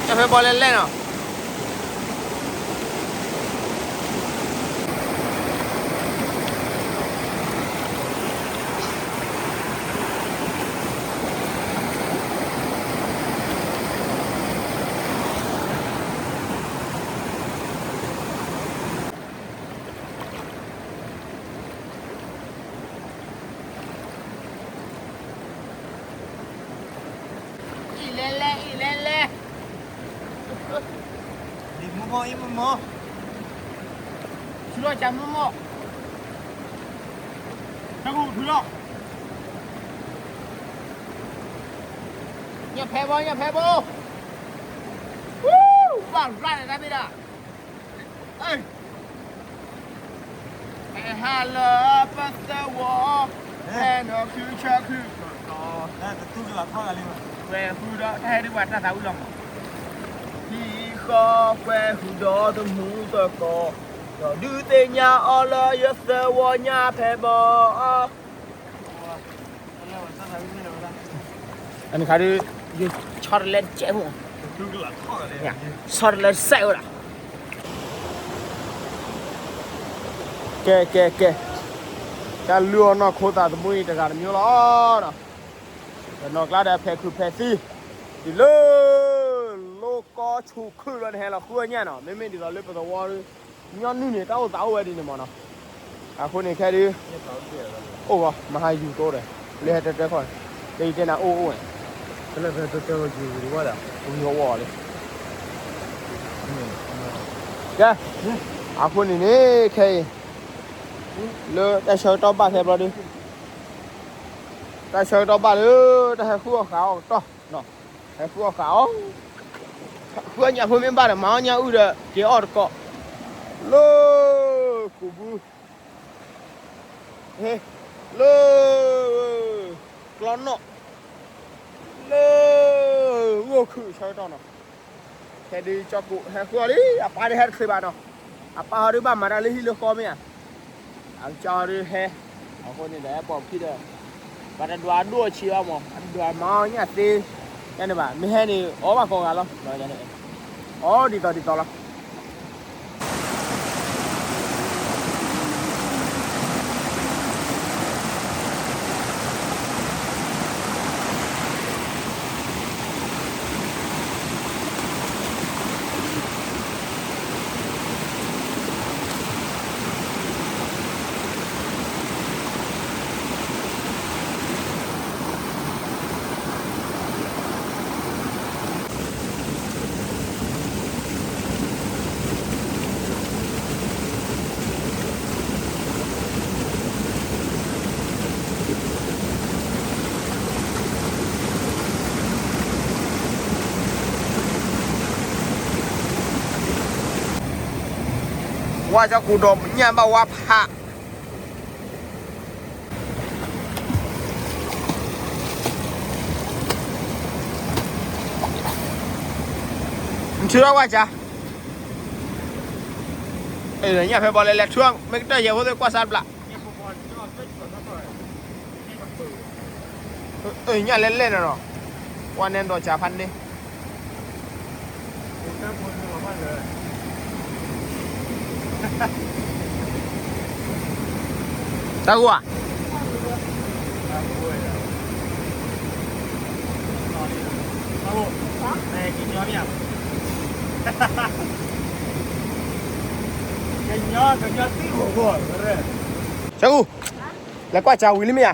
တၢ်ဖဲဘီလဲၣ်လဲၣ်နီၤ, အံၤလဲၣ်လဲၣ် အံၤလဲၣ်လဲၣ်, လံမုၢ်မိၢ် အံၤမုၢ်မိၢ်, ထုးလီၤကၢ်မုၢ်မိၢ်, ထုးလီၤ, ညၣ်ဖဲဘီ ညၣ်ဖဲဘီ, ဘၣ်ရၣ်န့ၣ်တၢ်ဘ့ၣ်ဒၣ် ဟဲလၢပသဝီ, ဟဲနီၤချုဆၢချုကတီၤ, ဝဲဃုဒီးတၢ်ဟဲဒုးပှၤတၢ်သးဝံၣ်လီၤမး, ဟံဃီကွဲဃုာ်ဒီးတမူသကိး, ဒီးဒုးသ့ၣ်ညါအီၤလၢယသဝီညၣ်ဖဲဘီ အန့ၣ်ခါဒုး, ယဆီတလဲတကဲးဖိ, ဆီတလဲတစဲးဝဲဒၣ်, ကဲကဲကဲ, တၢ်လုၢ်အီၣ်နီၢ်ခိသးသမူအံၤတဂၤတမံၤလီၤ, ဒီးနီၢ်ကျါဒီးဖဲခုးဖဲသံ, တုၤလၢ, လိ ကီၢ်ဆူၣ်ခုၣ်လီၤ နဟဲလီၤဃုအီၣ်ညၣ်နီၤ, မ့မ့ၢ်ဒ်သိးလၢပသဝီဒီး ညီနုၢ်န့ၣ် တၢ်အိၣ်သးအိၣ်ဝဲဒ်န့ၣ်မးနီၤ. အဃိန့ၣ်ခဲဒုး အိၣ်ဂီၤ မဟါယူၤတိဒီး လၢဟဲတဲတဲခီၣ်န့ၣ် တဲယတဲနၤအိၣ်အိၣ်န့ၣ် ဝံၤဝီဝီလံ. ကဲ အဃိန့ၣ်န့ၣ် ခဲအံၤ လၢတၢ်ဆၢကတီၢ်ဘၣ်ခဲဘျီဒု တၢ်ဆၢကတီၢ်ဘၣ်လၢ တၢ်ဟဲဃုအီၣ်ဃုအီၣ်ကတီၢ် ဟဲဃုအီၣ်ဃုအီၣ် ဃုအီၣ်ညၣ်ဖိမ့ၢ်ဘၣ်ဒီး မၤအီၣ်ညၣ်အုၣ်ဒီး က့ၤအီၣ်တကိး လၢကူးဘု ဟ့ လၢ ကျီနီၣ် လၢ ဂိၢ်ခုၣ်ဆၢကတီၢ်နီၤ. ခဲဒုးကၠီကိးဟဲဃုအီၣ်လံ အပၢ်ဒုးဟဲတချုးဘၣ်နီၤ. အပၢ်ဟီဒုးဘၣ်မၤတၢ်လၢဟံၣ်လၢဃီမ့ၢ်ဧါ. အကၠီဟီဒုးဟဲ အဃိန့ၣ်ဒီးဟဲပိာ်ခံဒီး ပှၤတဒွးဒိၣ်အဆံးဘၣ်မး အဒွးမၤအီၣ်ညၣ်သ့ ယန့ၣ်ဘၣ် မ့ၢ်ဟဲန့ၣ် အီၣ်ဘၣ်ကိးဂၤလီၤ. အီၣ်ဒ်သိးဒ်သိးလီၤ. ဝါကၠီကူးဒီးညၣ်ဘၣ်ဝါဖး နထုးထီၣ်ဝါကၠါ, ညၣ်ဖဲဘီလဲၤလဲၤထုးထီၣ် မ့ၢ်ကတၢၢ်ယဲၢ်ဖိသ့ၣ်ကွၢ်စၢ်တဘျး, ညၣ်လဲၤလဲၤနီၤနီၤ, ကွၢ်နဲဒီးကၠါဖးန့ၣ် တၢ်ဂိၢ်ဧါ, ကညီ ကညီသံၣ်ဘိၣ်ဘိၣ်, ဆၢကူၣ်, လဲၤကွၢ်ကၠါဝံၤလံမ့ၢ်ဧါ,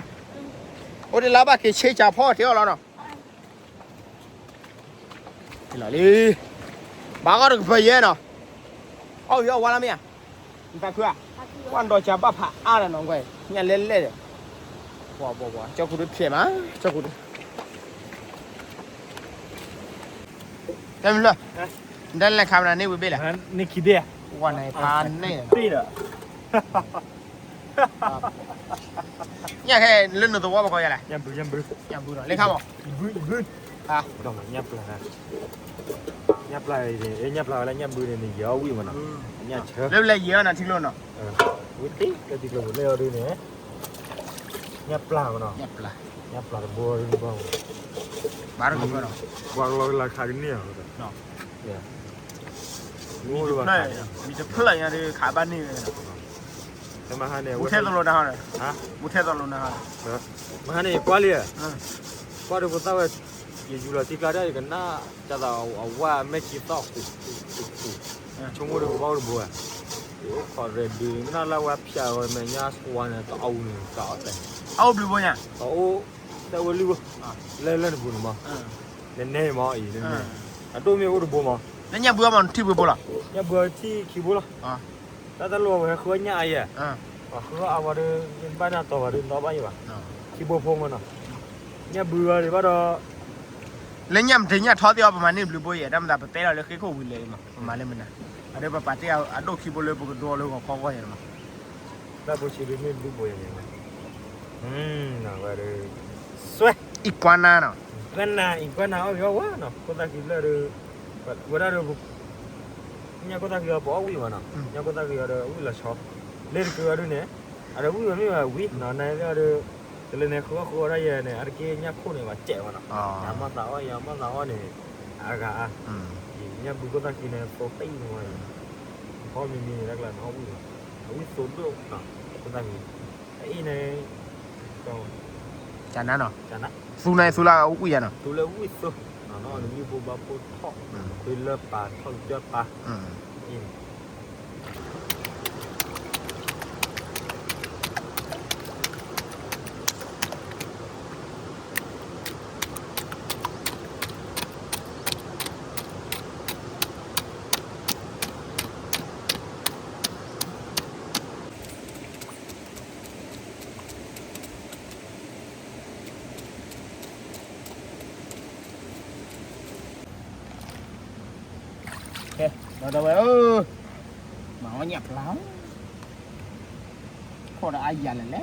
အိၣ်တ့ၢ်လၢဘၣ်က့ၤဆ့ကၠါဖီၣ်ထံအီၣ်လီၤနီၤ. လီၤလံ, ဘၣ်ဂီၢ်တကပၤယဲနီၤ, အီၣ်ဝံၤအီၣ်ဝါလီၤမ့ၢ်ဧါ, နသးခုဧါ, ကွၢ်ဒီးကၠါဘၣ်ဖးအါဒီးနီၤကွဲ, ညၣ်လဲၤလဲၤဒီး, ပှၤပှၤပှၤ ကၠီကူၣ်ဒုးဖျဲးမး, ကၠီကူၣ်ဒုး, တဲမုၢ်လၢ်, နတလဲၤခးမနၤန့ၢ်ဝံၤဘ့ၣ်လဲၣ်, န့ၢ်ခံဘ့ၣ်, ဝါန့ၣ်ဖးန့ၢ်ဒီး ညၣ်ခဲလၢနသဝီပကီၢ်ယၤလဲၣ်, ညၣ်ဘု ညၣ်ဘု, ညၣ်ဘုနီၤ လၢခါမး, ဘု ဘု, ညၣ်ပျၢ်, ညၣ်ပျၢ်, ညၣ်ပျၢ်ဝဲလၢညၣ်ဘုန့ၣ် နယဲၤအီၣ်ဝံၣ်မးနီၤ, ညၣ်ဆၢ, လၢလဲၤယဲၤအီၣ်နၤထံကျိနီၤ, ဝံၤတ့ၢ်လၢထံကျိပူၤ လဲၤအီၤဒ်န့ၣ်, ညၣ်ပျၢ်မးနီၤ, ညၣ်ပျၢ်တဘိ, ဘၣ်, ပှၤကလီၤလၢခးကန့ၢ်အီၤ, မ့ၢ်တဖျၢၣ်ညါဒီးခးဘၣ်န့ၢ်ဝဲ, မဟါန့ၣ် ဘူးထဲသိးလိာ်နၤဟီ, ဘူးထဲသိးလိာ်နၤဟီ, မဟါန့ၣ် ကွၢ်လံ, ကွၢ်ဒီးပသၣ်ဝဲ, ယယူၤလီၤထံကျါဒီး ယကနၣ် တၢ်သးအဝါမဲာ်ခံသီၣ်ဃူ, ဃူ, ဃူ, ဆိကမိၣ်ဒီးကဘၣ်အိၣ်တဘိဧါ, ယအိၣ်ခိးရဲၣ်ဒုး နၢ်လၢဝဲဖျါဝဲမဲာ်ညါ ကွၢ်န့ၣ် တအူန့ၣ် တအူန့ၣ်, အအိၣ်ဘျုးဘိညါ, တအိၣ်, တၢ်ဝဲလုၢ်ဘိ, လၢလၢနပူၤန့ၣ်မး, နနဲမးအံၤ, အဒိၣ်မ့ၢ်အိၣ်တဘိမး, လၢညၣ်ဘုအမး နထံၣ်ဘှံဘိလီၤ, ညၣ်ဘုထံၣ်ခံဘိလီၤ. တၢ်တၢ်လိၣ်ဝဲဃုအီၣ်ညၣ်အါယဲ, ပှၤဃုအီၣ်အါဝဲဒီး ဘၣ်ညၣ်တီၤဝဲဒီး နတအီၣ်ဘၣ်ယဲဘၣ်, ခံဘိဖိမးနီၤ, ညၣ်ဘုအီၤဒံးဘၣ်ဒီး, လၢညၣ်မ့ၢ်တ့ၢ်ညၣ်ထီသ့ၣ်အီၤ ပမၤန့ၢ်ဘျုးဘိယဲ, တၢ်မၤသးပတဲလီၤလၢဃ့ခိၣ်ဝံၤလဲၤမး ပမၤလၢမနုၤ, အဒိပပာ်တ့ၢ်အဒိၣ်ခံဘိလၢ ပကဒိလၢဂီၤခီဂီၢ်ယဲမး, တၢ်ဖိဆံးဒုးန့ၢ်ဘျုးဘိယဲ, ဝဲဒီး, စွဲ, အံၤကွၢ်နၤနီၤ, ကွၢ်နၤ အံၤကွၢ်နၤအီၣ်ဂ့ၤအီၣ်ဝါနီၤ, ခိၣ်သၣ်ခံဖျၢၣ်ဒီး, ဝဲဒၣ်ဒီး ညၣ်ခိၣ်သၣ်ဃံအီၤ ပအီၣ်ဝံၣ်မးနီၤ, ညၣ်ခိၣ်သၣ်ဃံအီၤဒီး ဝံၣ်လီၤဆီ, လၢတက့ၤအီၤဒုးန့ၣ်, အဒီးဝံၣ်ဝဲမ့ၢ်ဝဲဝံၣ်နီၤ, နသ့ၣ်အီၤဒီး, တလၢန့ၣ်ဃုအီၣ်ဃုအီၣ်ဒၣ်ယဲန့ၣ် အတက့ၢ်ညၣ်ခိၣ်န့ၣ် ဘၣ်စဲးဝဲနီၤ, ယမီၢ်သးအီၣ် ယမီၢ်သးအီၣ်န့ၣ်, အဂၤအါ, ညၣ်ဘုခိၣ်သၣ်ဃံန့ၣ် သိတံၢ်န့ၣ်ဝဲ, ဟီမံၤမံၤန့ၣ် တၢ်ကျါန့ၣ် အီၣ်ဝံၣ်ဝဲ, အဝံၣ်သိဒိၣ်, ခိၣ်သၣ်ဃံ, အအံၤန့ၣ် ကနၤနီၤ, သူန့ၣ်သူလၢအဝံၣ်ယၤနီၤ, သူလၢဝံၣ်သိ, နီၢ်နမံၣ်ဖိဘၣ်ဖိထီၣ်, ခွံလၢပာ်ထီၣ်ကစၢၢ်ပာ်, အ့ ကဲ, ဒီးဝဲဧၢ, မၤအီၣ်ညၣ်ဖျါ, ခီၣ်ဒီးအါယၤလဲၣ်လဲၣ်,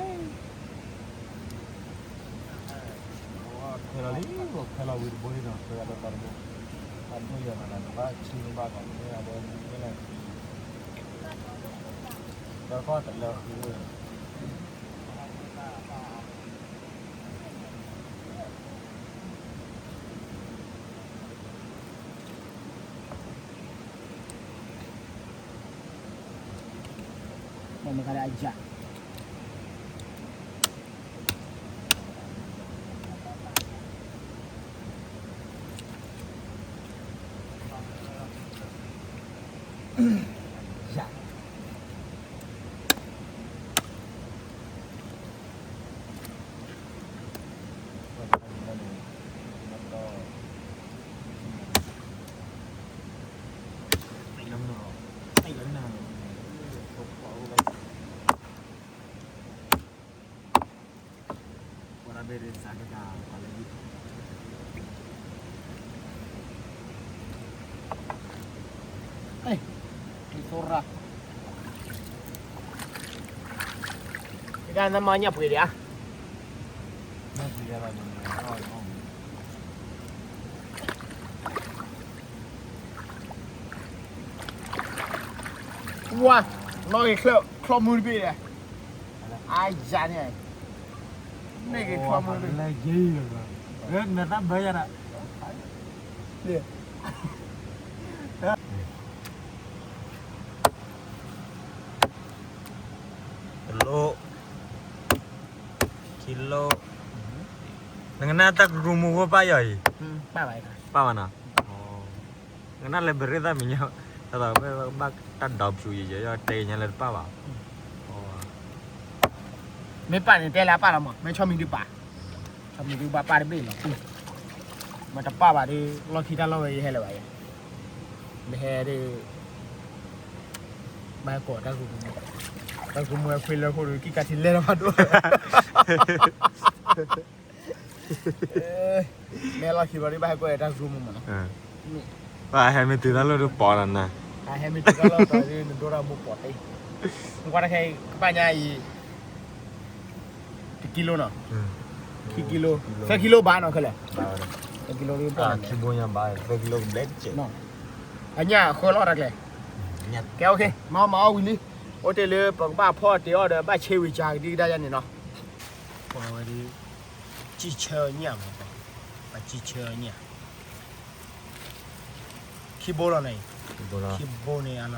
ခဲလီၤလံ, ခဲလီၤဝံၤတဘိလံနီၤ, ခဲလီၤတဘိ, အဒိၣ်ယၤနၤနဘၣ်ဆံဘၣ်ကီး, မ့ၢ်အဝဲမ့ၢ်လဲၣ်, ဒီးကီၢ်တလၢဃု မ့ၢ်ခါလၢအယၢ်, ယၢ် ကနမၤညၣ်ပှ့ၤဒံးဧါ, ဝါ, နီၢ်ဂ့ၤချၢၣ်ချီမုၢ်တဘ့ၣ်ဒီး, အါယၤန့ၣ်, နီၢ်ဂ့ၤချီမုၢ်တဘ့ၣ်, နသးဘၢယၤဒၣ်, တလိၣ်, ခံလိၣ်, နကနၣ်တၢ်ကရူၢ်မူဖိပၢ်ယီၤအံၤ, ပၢ်ဘၣ်နီၤ, နကနၣ်လၢဘရ့ၣ်သၣ်မံၤညါ, တၢ်ဘၣ်တၢ်ဒီးဖျူယံၤယံၤ တဲညါလၢတပၢ်ဘၣ်, မ့ၢ်ပၢ်န့ၣ်တဲလၢအပၢ်လီၤမး, မ့ၢ်ဆီမံၤဒုးပၢ်, ဆီမံၤဒုးဘၣ်ပၢ်တဘ့ၣ်လီၤ, မ့ၢ်တပၢ်ဘၣ်ဒီး လီၢ်ခံတၢ်လီၢ်ဝဲယဟဲလၢၤဘၣ်ယဲ, မ့ၢ်ဟဲဒီး ဘၣ်ဟဲကိးတၢ်ဂူၤမူ, တၢ်ဂူၤမူဝဲခွ့လၢခိၣ်ဒီး ကံၢ်ကးထံလဲၢ်လီၤဘၣ်ဒိၣ်, မ့ၢ်လီၢ်ခံဘျီဒီး ဘၣ်ဟဲကိးတၢ်ဂူၤမူမးနီၤ, ဘၣ်ဟဲမ့ၢ်တုၤတၢ်လီၢ်ဒီးပိာ်လီၤနၤ, ဟဲမ့ၢ်တုၤတၢ်လီၢ်ဒီး နဒိတၢ်မူပိာ်တ့ၢ်, နကွၢ်တၢ်ခဲအံၤ ကဘၣ်ညါအံၤ တကံလိနီၤ, ခံကံလိ, သၢကံလိဘၣ်နီၤခဲလၢာ်, သၢကံလိဒီးပှၢ်, ခံဘိညါဘၣ် သၢကံလိကဘျဲၣ်တကဲး, အညၣ်အဃၢလီၤတၢ်ကျဲ, ကဲ OK, မၤအီၣ်မၤအီၣ်ဝံၤလံ, အိၣ်တ့ၢ်လၢပကဘၣ်ဖီၣ်တ့ၢ်အီၣ်ဒီး ဘၣ်ဆ့ဝံၤကၤကဒံကဒါယါန့ၣ်နီၤ, ပဝဲဒၣ် ကံၢ်ဆၢညၣ်မး, ပကံၢ်ဆၢညၣ်, ခံဘိလီၤန့ၣ်, ခံဘိန့ၣ်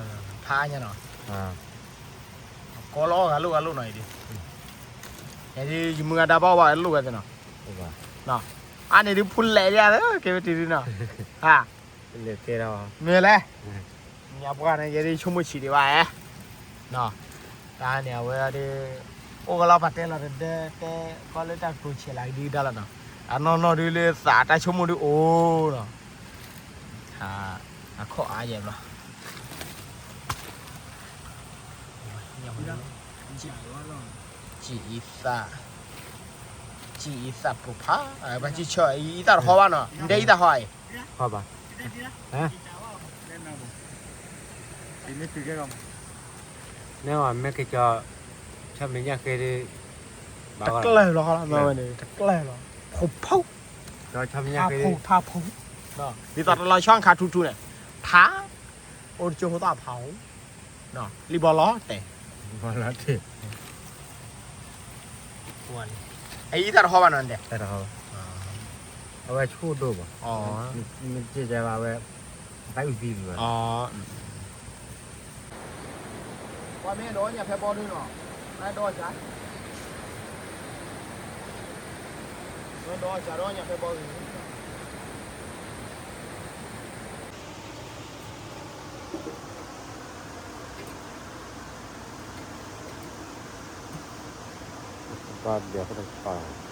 ဖးညါနီၤ, ကိးလီၤဂၤလိၣ်ဂၤလိၣ်နီၤအံၤဒ်, ယဲဒ်ယမုၢ်ဂၤဒါဘၣ်ဘၣ်လိၣ်ဝဲသ့ၣ်နီၤ, အါန့ၣ်ဒ်ဖူလဲၣ်ဒ်ဧါ, ကဲဝဲတံၤဒ်နီၤ, မ့ၢ်လဲၣ်, ညါပှၢ်န့ၣ် ယဲဒ်ဆိကမိၣ်ဆံးဒံးဘၣ်ဧါ, တၢ်န့ၣ်အဝဲဒ်, အိၣ်ကလီၤပာ်တဲလီၤတဒၢတဲ, ကီလၢတၢ်ကျိၤဆဲးလၢကဒံကဒါလီၤနီၤ, အနီၢ်နီၢ်ဒ်လၢသးတၢ်ဆိကမိၣ်ဒ် အိၣ်နီၤ, အခီၣ်အါယဲၢ်ဘျီ, ကံၢ်အံသၣ်, ကံၢ်အံသၣ်ပိၢ်ဖး, ဘၣ်ကံၢ်ဆၢအံသၣ်တဟီဘၣ်နီၤ, နတဲအံသၣ်ဟီအံၤ, ဟီဘၣ်, မ့ၢ်ဝဲမ့ၢ်က့ၤကီ, ဆီမံၤညၣ်ဃ့ဒီး, တကျၢၢ်လီၤ, တကျၢၢ်လီၤ, ဖိဖု, ဆီမံၤညၣ်ဃ့, ထါဖိ, ဒ်သိးတလီၤဆီခါထူထူန့ၣ်, ထါ, အိၣ်တကၠိဖိသၣ်ဖး, လံဘီလီၤတဲာ်, ဘီလီၤတဲာ်, အံသၣ်တဟီဘၣ်နီၤတဲာ်, အဝဲဆိၣ်ဒိၣ်ဘၣ်, မ့ၢ်က့ၤကဘၣ်ဝဲ, တၢ်အုၣ်သံဘၣ်, ပှၤမ့ၢ်ဒီးညၣ်ဖဲဘီဒုနီၤ, နဒီးစၢ်, နဒီးစၢ်ဒီးညၣ်ဖဲဘီဒု, ပှၤဒဲးဖဲတကပၤ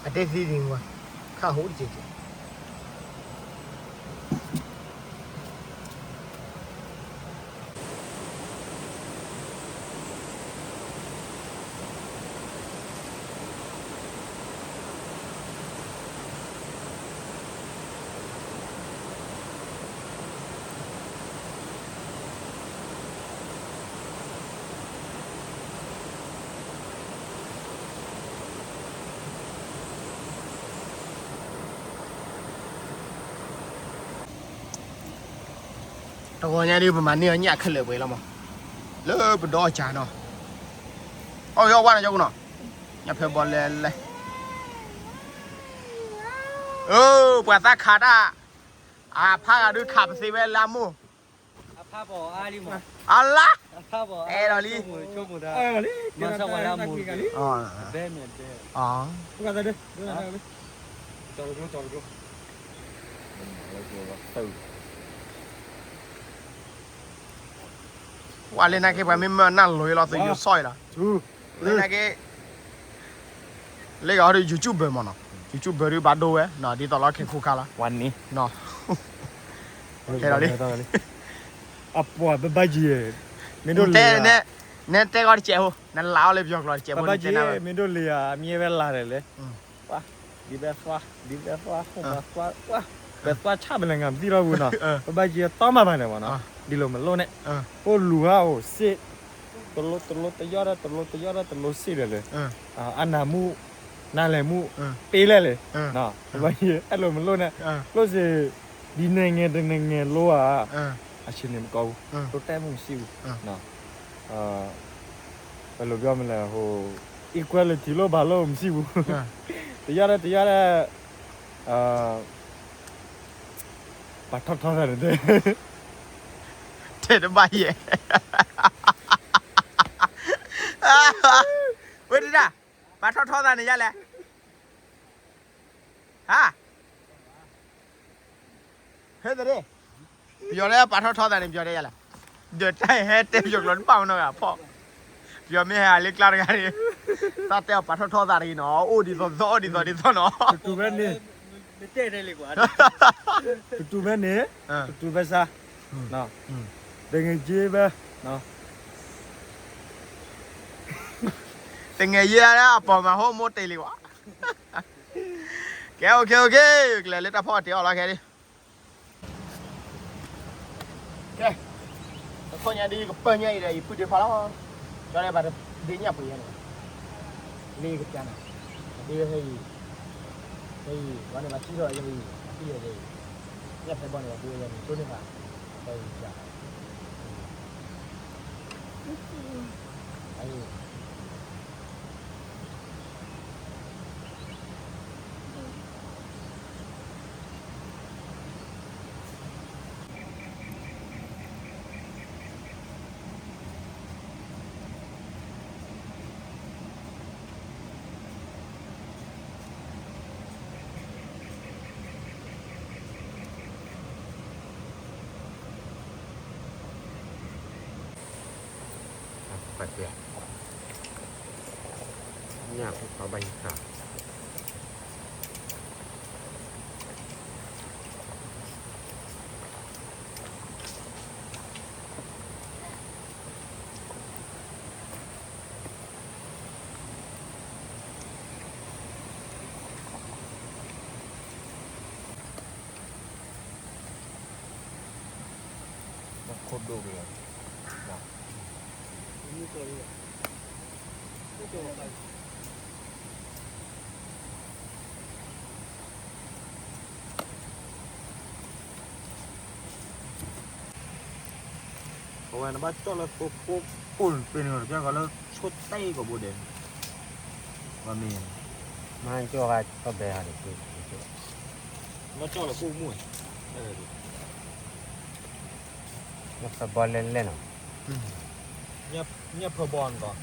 အတဲသံဒံးဝဲ ခါဟိတက့ၢ်က့ၢ် တဂီၤညါဒုး ပမၤန့ၢ်အီၤညၣ်ခဲလၢာ်ပှဲၤလီၤမး, လၢပဒီအီၣ်ကၢနီၤ, အီၣ်က့ၤအီၣ်ဝါနီၤ ကၠီပူၤနီၤ, ညၣ်ဖဲဘီလဲလဲ, ပှၤသးခးတၢ်, အဖါဂၤဒုးခးပသ့ဝဲလၢအမိၢ်, အလါ, အဲၣ်ဒိးလံ, ဝဲလၢနာ်က့ ပှၤမ့ၢ်မၢနၢ်လိၤလီၤ သုယိၤဆီၣ်အံၤလီၤ, လၢနာ်က့ လၢဂၤဟီဒုး YouTuber မးနီၤ, YouTuber ဒုးဘၣ်ဒိဝဲ, ဒ်သိးလီၤခဲခိၣ်ခါလီၤ, ဝဲန့ၣ်, ဟဲလီၤလံ, အပှၤဘၣ်ဘၣ်ယံၤ, မ့ၢ်ဒိၣ်လၢ, နဲတဲဂီၤတစဲးဖိ, နလါအီၤလၢပယီၤကျိာ်တစဲးဖိ, ဘၣ်ဘၣ်ယံၤ, မ့ၢ်ဒိၣ်လၢဧါ မ့ၢ်ဝဲလါဒီးလဲၣ် ပှၤ, ဒ်ဘဲသွါ, ဒ်ဘဲသွါ, ပှၤသွါ, ပှၤသွါဆၣ်ပလဲၤ ငါမသိထီၣ်ပူၤနီၤ, ပဘၣ်ယံၤသီမးဘၣ်န့ၣ်မးနီၤ, ဒ်လိၤမလိၣ်န့ၣ်, အိၣ်လူၤဟးအိၣ်စ့ၣ်, တလိတလိတယီၣ်ဒီး တလိတယီၣ်ဒီး တလိစ့ၣ်ဒီးလၢ, အနၢ်မူ, နၢ်လဲၢ်မူ, ပ့လဲၣ်လၢ, ပဘၣ်ယံၤ အဲၣ်လိၤမလိၣ်န့ၣ်, လိၣ်စ့ၢ်, ဒ်နံၤဂ့ၤတနံၤဂ့ၤလိဧါ, အဆ့န့ၣ်မကီပူၤ, တိတဲမုၢ်စံပူၤ ပလိၤဘျီမလဲၣ်, equality လိၣ်ဘၣ်လိၣ်မစံပူၤ, တယီၣ်ဒီးတယီၣ်ဒီး, ပာ်ထီၣ်ထီသးန့ၣ်, တဲတဘၣ်ယဲ, ဝဲဒၣ်, ပာ်ထီၣ်ထီသးန့ၣ်ယါလဲၣ်, ဟါ ဟဲသရ့, ပယီၤလၢပာ်ထီၣ်ထီသးန့ၣ် ပယီၤတဲယါလဲၣ်, ဒီးတၢ်ဟဲတဲပယီၤကျိာ်တဘၣ်မနီၢ်ဂၤဖီၣ်, ပယီၤမ့ၢ်ဟဲလၢကျါတဂၤန့ၣ်, သးတဲအီၤပာ်ထီၣ်ထီသးတဂ့ၤနီၤ, အိၣ်ဒ်သိးသိး အိၣ်ဒ်သိးဒ်သိးနီၤ, ပတူၢ်ဖဲန့ၣ်, ပတူၢ်ဖဲန့ၣ်, ပတူၢ်ဖဲစါ, တငယ်ချင်းပဲ, တငယ်ချင်းလၢအပေါ်မှာ ဟိုးမိုးတည်လီၤကွာ, ကဲ OK OK, ကလဲၤလၢတၢ်ဖီၣ်တ့ၢ်အီၣ်လီၤခဲဒ်, ကဲ, တခီညါဒ်ကပၢၢ်ညါအံၤဒီး ယပုၢ်ဒ့ဖီလီၤ, ကၠီလၢဘၣ်တဒ့ညၣ်ပှ့ၤယဲန့ၣ်, လ့ကပျၢ်နၤ, ဒ့ဝဲဖဲအံၤ, ဖဲအံၤ ဝဲန့ၣ်ဘၣ်ထံထီၣ်ယဲအံၤ အပံၢ်ယဲအံၤ, ညၣ်ဖဲဘီန့ၣ် ဒ့ဝဲယဲန့ၣ် တိၢ်န့ၢ်ဘၣ်, ဖဲအံၤပျၢ် ပှၤတဲ, ညၣ်ဖိခွါဘၣ်ယသး, ပ ဖိဒိၣ်က့ၤ အဝဲနဘၣ်ကၠီၣ်လၢသိဖိပူၤပ့ၤန့ၣ် ကၠီၣ်လၢသိဖိပူၤပ့ၤန့ၣ်ကီးလၢဆိတ့ၢ်ကီးဘိဒဲး, မ့ၢ် မ့ၢ်ကၠီၣ်ဂၤကၠီၣ်ဘဲဧါန့ၣ်, မ့ၢ်ကၠီၣ်လၢပူၤမူ, ညၣ်ဖၢဘီလဲၣ်လဲၣ်နီၤ, ညၣ်ဖၢဘီန့ၣ်ကီး,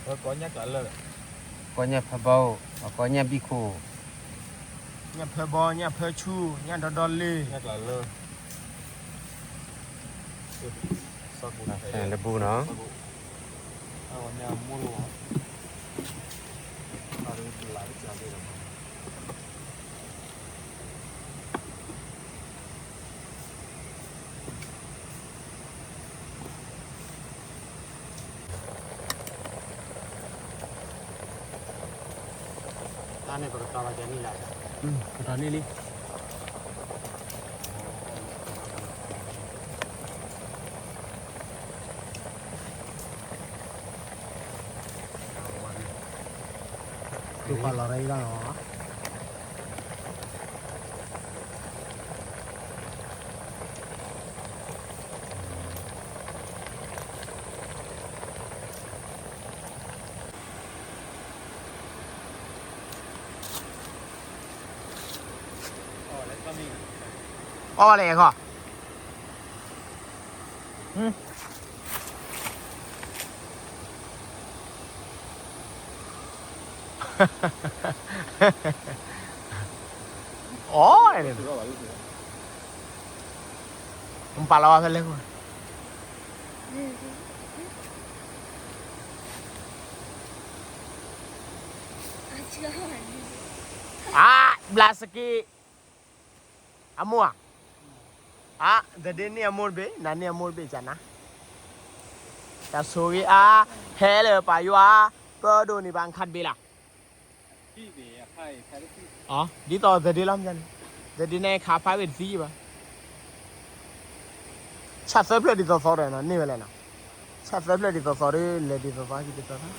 ဖၢကီးညၣ်ကျးလၢာ်, ကီးညၣ်ဖၢဘီ, ကီးညၣ်ဘံၣ်ခိၣ်, ညၣ်ဖၢဘီ, ညၣ်ဖၢဆူၣ်, ညၣ်ဒီဒီလ့ၢ်, ညၣ်ကျးလၢာ်, လၢဘူနီၤ, တၢ်န့ၣ် ပကတီၤဘၣ်ကန့ၣ်လၢ, ကတီၤန့ၣ်လံ, တူၢ်ပာ်လီၤရၢလီၤနီၤ. အီၣ်ဝဲလဲၣ်ခီ, အီၣ်, မပာ်လီၤဝဲဖဲလဲၣ်ခိၣ်, အါ, ဘျးစက့, အမိၢ်ဧါ, အါ, သဒ့န့ၢ်အမိၢ်တဘ့ၣ်, နၤန့ၢ်အမိၢ်တဘ့ၣ်ကနၤ, တၢ်ဆိၣ်ဂ့ၤအါ, ဟဲလၢပၢ်ယွၤ, ပၢဒိၣ်န့ၢ်ဘၣ်ခးတဘ့ၣ်လၢ် ဒ်သိးသဒ့လီၤမ့ၢ်န့ၣ်, သဒ့န့ၣ်ခးဖးဝဲတသံဘၣ်, ဆၣ်သၢဖျၢၣ်ဒ်သိးသိးဒီးနီၤ န့ၢ်ဝဲလဲၣ်နီၤ, ဆၣ်သၢဖျၢၣ်ဒ်သိးသိးဒီး လဲၤဒ်သိးသိးဟံၣ်ဒ်သိးသိး, န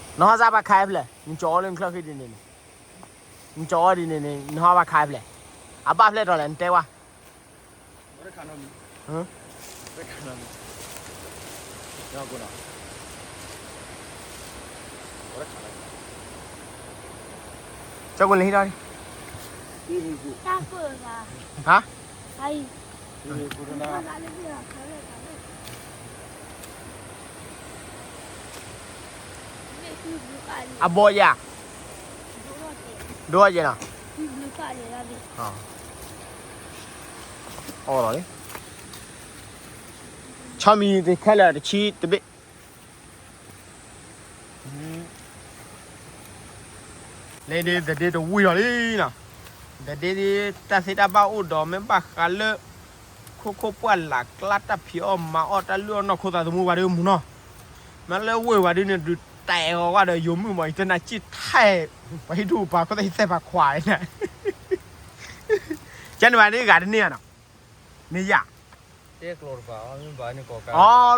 ဟီၣ်စၢ်ဘၣ်ခါဖျၢၣ်, နကၠီအီၣ်လၢနချၢဃံဒ်န့ၣ်န့ၣ်, နကၠီအီၣ်ဒ်န့ၣ်န့ၣ် နဟီၣ်ဘၣ်ခါဖျၢၣ်, အဘၣ်ဖျၢၣ်တီၤလဲၣ် နတဲဝဲ ကၠီၣ်ကိၣ်လၢဟံၣ်ဒီး, ဟါ, အဘီယၤ, ဒိၣ်ယဲနီၤ, အီၣ်လီၤလံ, ဆီမံၤသ့ခဲလၢာ်တဆံတဘ့ၣ် လၢဒ်သဒ့တဝံၤလီၤလံနီၤ, သဒ့ဒ်တၢ်သ့တၢ်ဘၣ်အိၣ်ဒီး မ့ၢ်ဘၣ်ဃးလၢ ခိခိၣ်ပှၢ်လၢ်ကျါ တၢ်ဖံးအီၣ်မၤအီၣ် တၢ်လုၢ်အီၣ်နီၢ်ခိသးသမူဝဲဒၣ်မုၢ်နီၤ, မ့ၢ်လၢဝ့ၢ်ဝဲဒၣ်န့ၣ် ဒုးတဲအီၤဝဲဒီး ယိၤမုၣ်မး ယတနာ်စံၣ်ထဲ, ပှၤဟံၣ်ဒူၣ်ပှၤခိၣ်သၣ်ဟံၣ်သဲၣ်ဖးခွါန့ၣ်, ကဲန့ၣ်ဘၣ်န့ၣ်ဂၤတန့ၢ်ဧါနီၤ, မ့ၢ်ယၤ အီ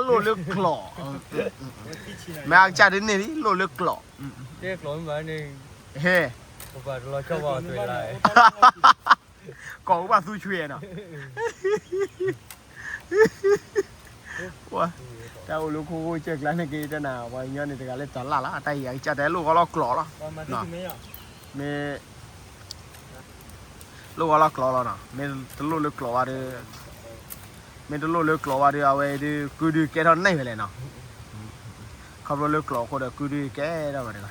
လိၣ်လၢကျိး, မ့ၢ်အကစၢ်ဒ်န့ၣ်လံ လိၣ်လၢကျိး, ဟဲ, ကိးဝဲဘၣ်သူဆွဲနီၤ, တၢ်အိၣ်လၢခိခိၣ်ကၢၢ်ကျါန့ၣ်က့ၤတနၤ ပှၤကညီန့ၣ်တဂၤလၢတၢ်လၢ်လီၤ တၢ်အံၤအကစၢ်တဲလိၣ်ဂီၢ်လီၤကျိးလီၤ, မ့ၢ် လိၣ်ဝဲလီၤကျိးလီၤနီၤ, မ့ၢ်တလိၣ်လၢကျိးဝဲဒီး, မ့ၢ်တလိၣ်လၢကျိးဝဲဒီး အဝဲဒုး ကုဒုးကဲထီၣ်န့ၢ်ဝဲလဲၣ်နီၤ, ခီဖျိလၢကျိးအဃိဒီး ကုဒုးကဲထီၣ်ဝဲဒၣ်လီၤ,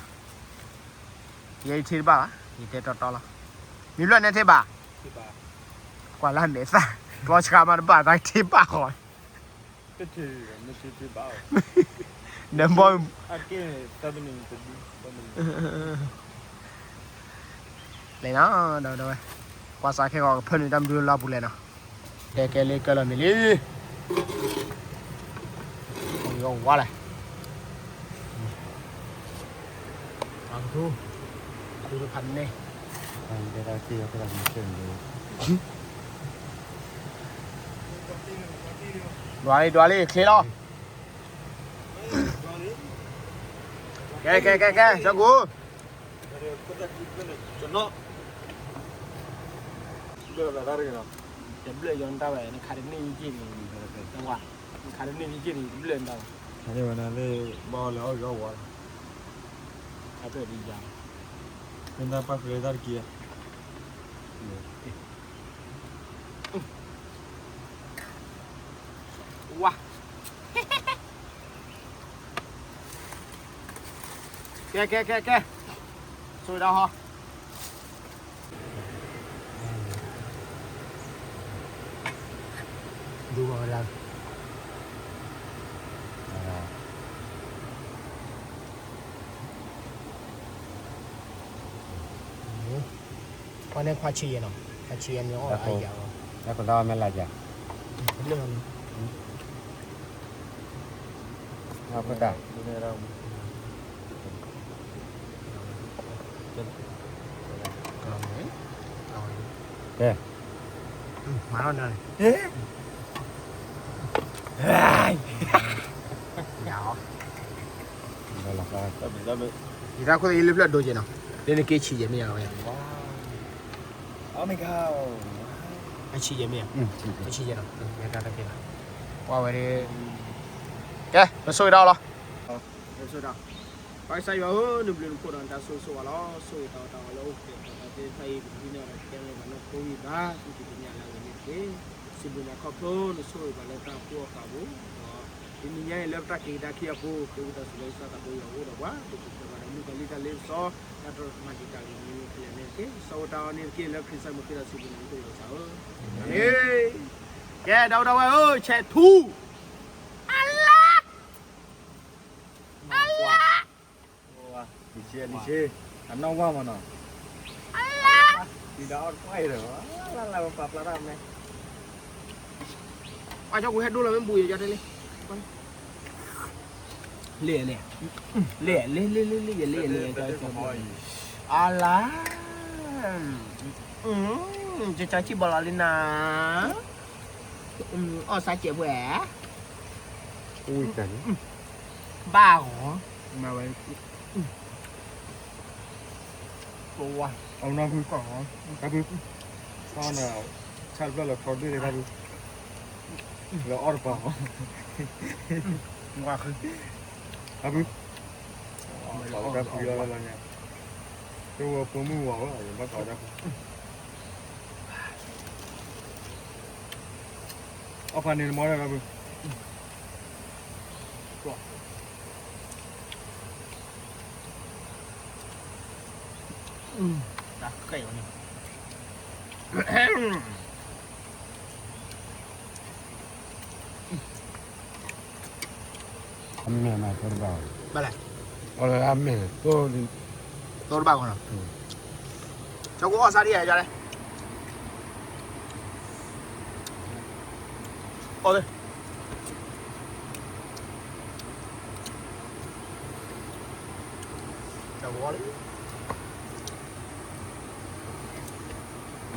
ယဲယထံၣ်တဘၣ်ဘၣ် ယတဲတီတီလီၤ, မံၤဖျၢၣ်နဲထံၣ်ဘၣ်, ကွၢ်လၢမဲာ်သၣ်, ကျီဆှါမးတဘၣ် တၢ်ထံၣ်ဘၣ်ဃီ နဘီ လဲၤနီၤ ဒီးဝဲ ကွၢ်စးခဲဂီၤကဖၢနုာ်တၢ်မနုၤလၢအပူၤလဲၣ်နီၤ, တဲကဲလၢကၢလီၤမ့ၢ်လံ, ဝါလဲၣ်, ပှၤကထူ ကထူဖးန့ၣ်, တဲတၢ်က့ၤအီၤဖဲတၢ်မၤစၢၤန့ၣ် ဒွးလံ ဒွးလံ ချ့လီၤ. ကဲ ကဲ ကဲ ကဲ ကၠီကူ, တဘျၢၣ်ယီၤနတၢ်ဝဲ နခးတန့ၢ်ယက့ၢ်န့ၣ်, နခးတန့ၢ်ယက့ၢ်န့ၣ် တဘျၢၣ်နတၢ်ဝဲ, ခးတန့ၢ်ယက့ၢ်န့ၣ် တဘျၢၣ်နတၢ်ဝဲ, အဖျၢၣ်ဒ်ယၤ, မ့ၢ်တၢ်ပာ်ဖျါတၢ်တက့ၢ်. ဝါ, ကဲ ကဲ ကဲ ကဲ, ဆိၣ်ဂ့ၤဒၣ်ဟီ, ဒူဘၣ်ဝဲဒၣ်, ပှၤန့ၣ်ခွါဆံးယဲၢ်နီၤ, ခွါဆံးယဲၢ်န့ၣ်အီၣ်အါယၤလီၤ, တၢ်ကီတၢ်အီၣ်မ့ၢ်လၢယၤ, လၢာ်, အဃိတၢ်, ကဲ, မၤလီၤနၤန့ၣ်, ယၤ, ယတၢ်ခိၣ်သ့ၣ်ယလၢဖျၢၣ်ဒိက့ၤနီၤ, လၢနက့ဆံးယဲၢ်မ့ၢ်ယၤဝဲ, အဆံးယဲၢ်မ့ၢ်, အဆံးယဲၢ်နီၤ, ယတၢ်တက့ၢ်လီၤ, ကွၢ်ဝဲဒၣ်, ကဲ, ပဆိၣ်ဂ့ၤဒၣ်လီၤ. ပကစၢ်ယွၤဧၢ, နဘျုးနဖှိၣ်ဒီးနတၢ်ဆိၣ်ဂ့ၤဆိၣ်ဝါလီၤ. ဆိၣ်ဂ့ၤတၢ်အီၣ်တၢ်အီလၢအိၣ်ကတဲာ်ကတီၤတၢ်သ့ၣ်တဖၣ်အံၤ ပကဒုးနဲၣ်အီၤဒီးကဲထီၣ်လၢပနီၢ်ခိဝံၤဘၣ် သုတသ့ၣ်ညါလၢအဂ့ၤန့ၣ်တက့ၢ်. စံးဘျုးနၤခီဖျိနဆိၣ်ဂ့ၤပှၤလၢတၢ်အိၣ်ဖှိၣ်အဃၢၤပူၤ, ဒီးတနံၤညါအံၤလၢပတၢ်က့ၤကဒါခံအပူၤ ဃ့ဝံသးစူၤလၢကစၢ်သးဘိယွၤအိၣ်ဒီးပှၤ ပကပှဲၤဘၣ်ဒီးမုၣ်ကီၤလံၢ်တၢ်လ့ပစီ တၢ်တမၤတံာ်တာ်ဂ့ၤန့ၣ်ခဲလၢာ်န့ၣ်တက့ၢ်. စီၤဝဲတၢ်အီၣ်န့ၣ်တက့ၢ် လၢခရံာ်စၢ်မုၢ်ခံဒီးစံးဘျုးနၤ မုၢ်ကလီၤစၢ်ဧၢ, အၤမ့ၣ်. ကဲ ဒီပုၢ်ဒီဝဲၢ်ဧၢ, ဆဲးထူ အလါ, အလါ, အနီၢ်ဝါမနီၤ, အလါ, ဒီးအီၣ်တကွၢ်အံၤဒီး, လၢလၢပာ်ဖျါထီၣ်မ့ၢ်, အကၠီကူဟဲဒိလီၤမ့ၢ်ဘူးယၤကၠီတဲလံ, လ့ၣ်, လ့ၣ်, လ့ၣ်, လ့ၣ်, လ့ၣ်, လ့ၣ်, လ့ၣ်, အလါ, ကၠီဆံးဘီလီၤလံနၤ, အီၣ်စၢ်ကဲးပှဲၤ, ဘၣ်ဂီၤ, မၤဝဲ, အနီၢ်ဖု, တၢ်ဖု, အီၣ်နၤ, ဆၣ်တဖျၢၣ်လီၤခီဒ့ၣ်တၢ်ဖု, လၢအီၣ်တပၤ, တၢ်ဖု, တၢ်ဖုလီၤလီၤညါ, တဝဲဖိမုၣ်ဝၤဝဲ ဘၣ်ကီတၢ်ဖု, အီၣ်ဖးန့ၣ်တမီၢ်ဒၣ်တၢ်ဖု တၢ်ကဲၣ်ဝဲန့ၣ်, အမဲာ်မး တိတဘၣ်, ဘၣ်လဲၣ်, အီၣ်လၢအမဲာ်, တိတဘၣ်ဃီနီၤ, ကၠီကူအီၣ်စၢ်ဒ်ယၤလဲၣ်, အီၣ်လၢ ကၠီကူအီၣ်လံ,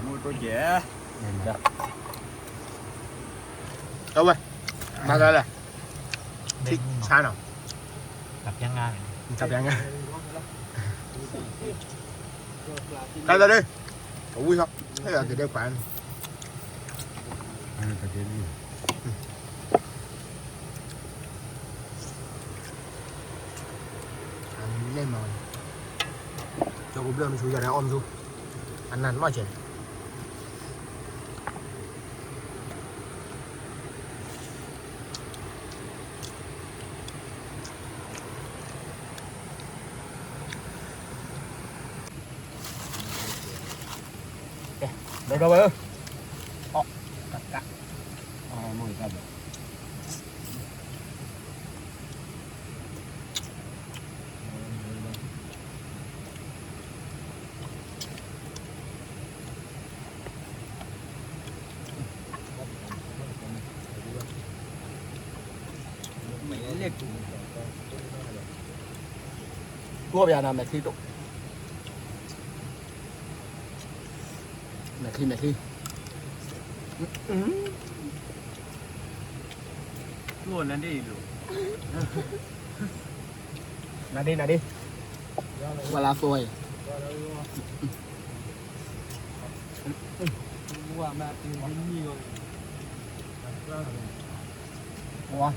မူတိကဲး, ကၠီဝဲ, မၤသးလဲၣ်, ထံဆါနီၤ, တၢ်ပျၢ်ငါ, တၢ်ပျၢ်ငါ, တၢ်သးဒ့, အဝံၣ်ဟီ, ဟဲၣ်အကဒဲပှၤန့ၣ် အန့ၣ်မး, ကၠီကူဘျၢၣ်မဆူယၤဒီးအီၣ်မဆူ, အနၢ်နီၢ်ကဲး, ဒီဒီဝဲဧၢ, အီၣ်, ကးကး, အီၣ်မ့ၢ်တၢ်ဘၣ်, ကိးပယၤနၤ မဲာ်ချံတိၣ်, မဲာ်ချံ မဲာ်ချံ, အ နဒ့ နဒ့, ဝဲလၢသိအံၤ, ဝါ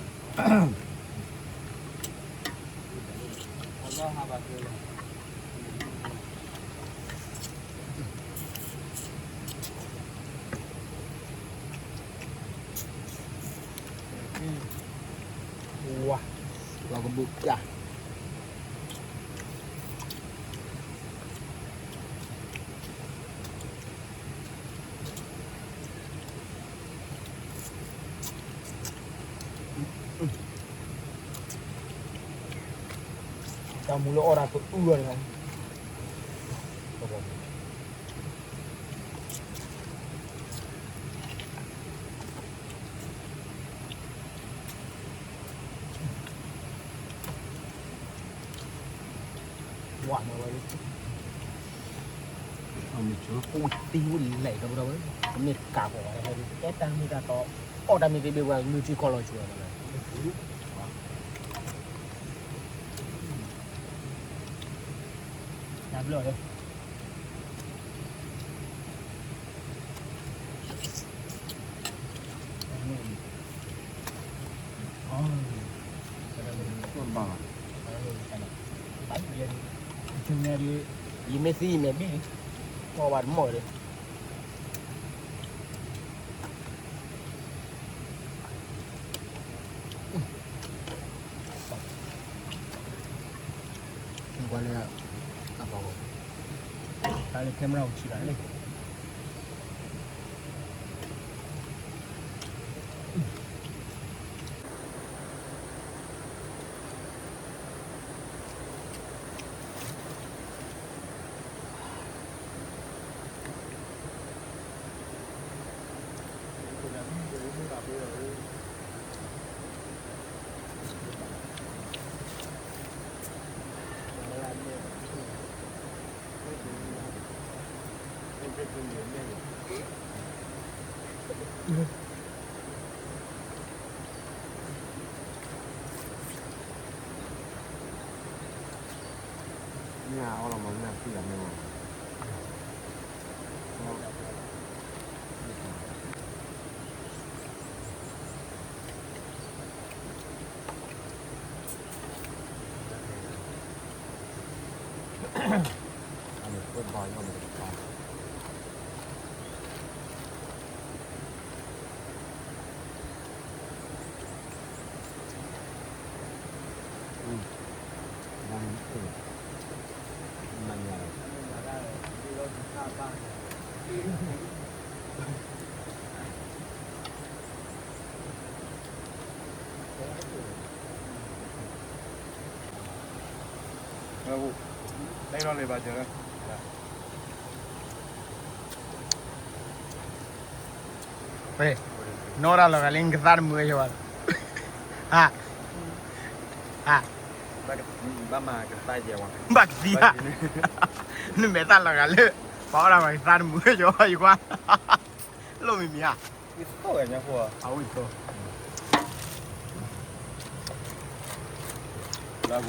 ဝါ, လီၤကဘုးပျၢ်, တၢ်မူလၢအီၣ်တၢ်ကအုၣ်အီၤန့ၣ် ဝါမၤဝဲလံ, အမ့ၢ်ကအိၣ်တ့ၢ်ဝဲလဲၣ် ဒီပုၢ်ဒီဝဲၢ်, အမ့ၢ်တကးဃီၤဝဲ ဟဲဒီး ကဲတၢ်မ့ၢ်တၢ်တီ, အီၣ်တၢ်မ့ၢ်သ့ဘ့ၣ်ဝဲ မုၢ်ထံကီၢ်လီၤဆိဝဲလီၤ, တၢ်ဘျီၣ်လၢ ယမ့ၢ်သံယမဲာ်ဘံၣ်, မ့ၢ်ဘၣ်တမီၢ်ဒီး ကွၢ်လၢ အပီၤ, တၢ်လၢ camera အိၣ်ဆံးဘၣ်လံ. မ့ၢ်အီၣ်လီၤမၤမ့ၢ်အီၣ်လီၤမ့ၢ် နီၢ်တၢ်လီၤဂာ်လံ နကသါတမုာ်ဝဲယဘၣ်လီၤ. ဟါ, ဟါ, ဘၣ်ကသံဧါ, နမဲာ်တၢ်လီၤဂာ်လၢ ပှၤအီၣ်တၢ်မၤကသါတမုာ်ဝဲယဘၣ် ယကွၢ်, လိၣ်မံၤမံၤဧါ, ဝံၣ်သိၣ်ဝဲညါဖိ, အဝံၣ်သိၣ် ထံ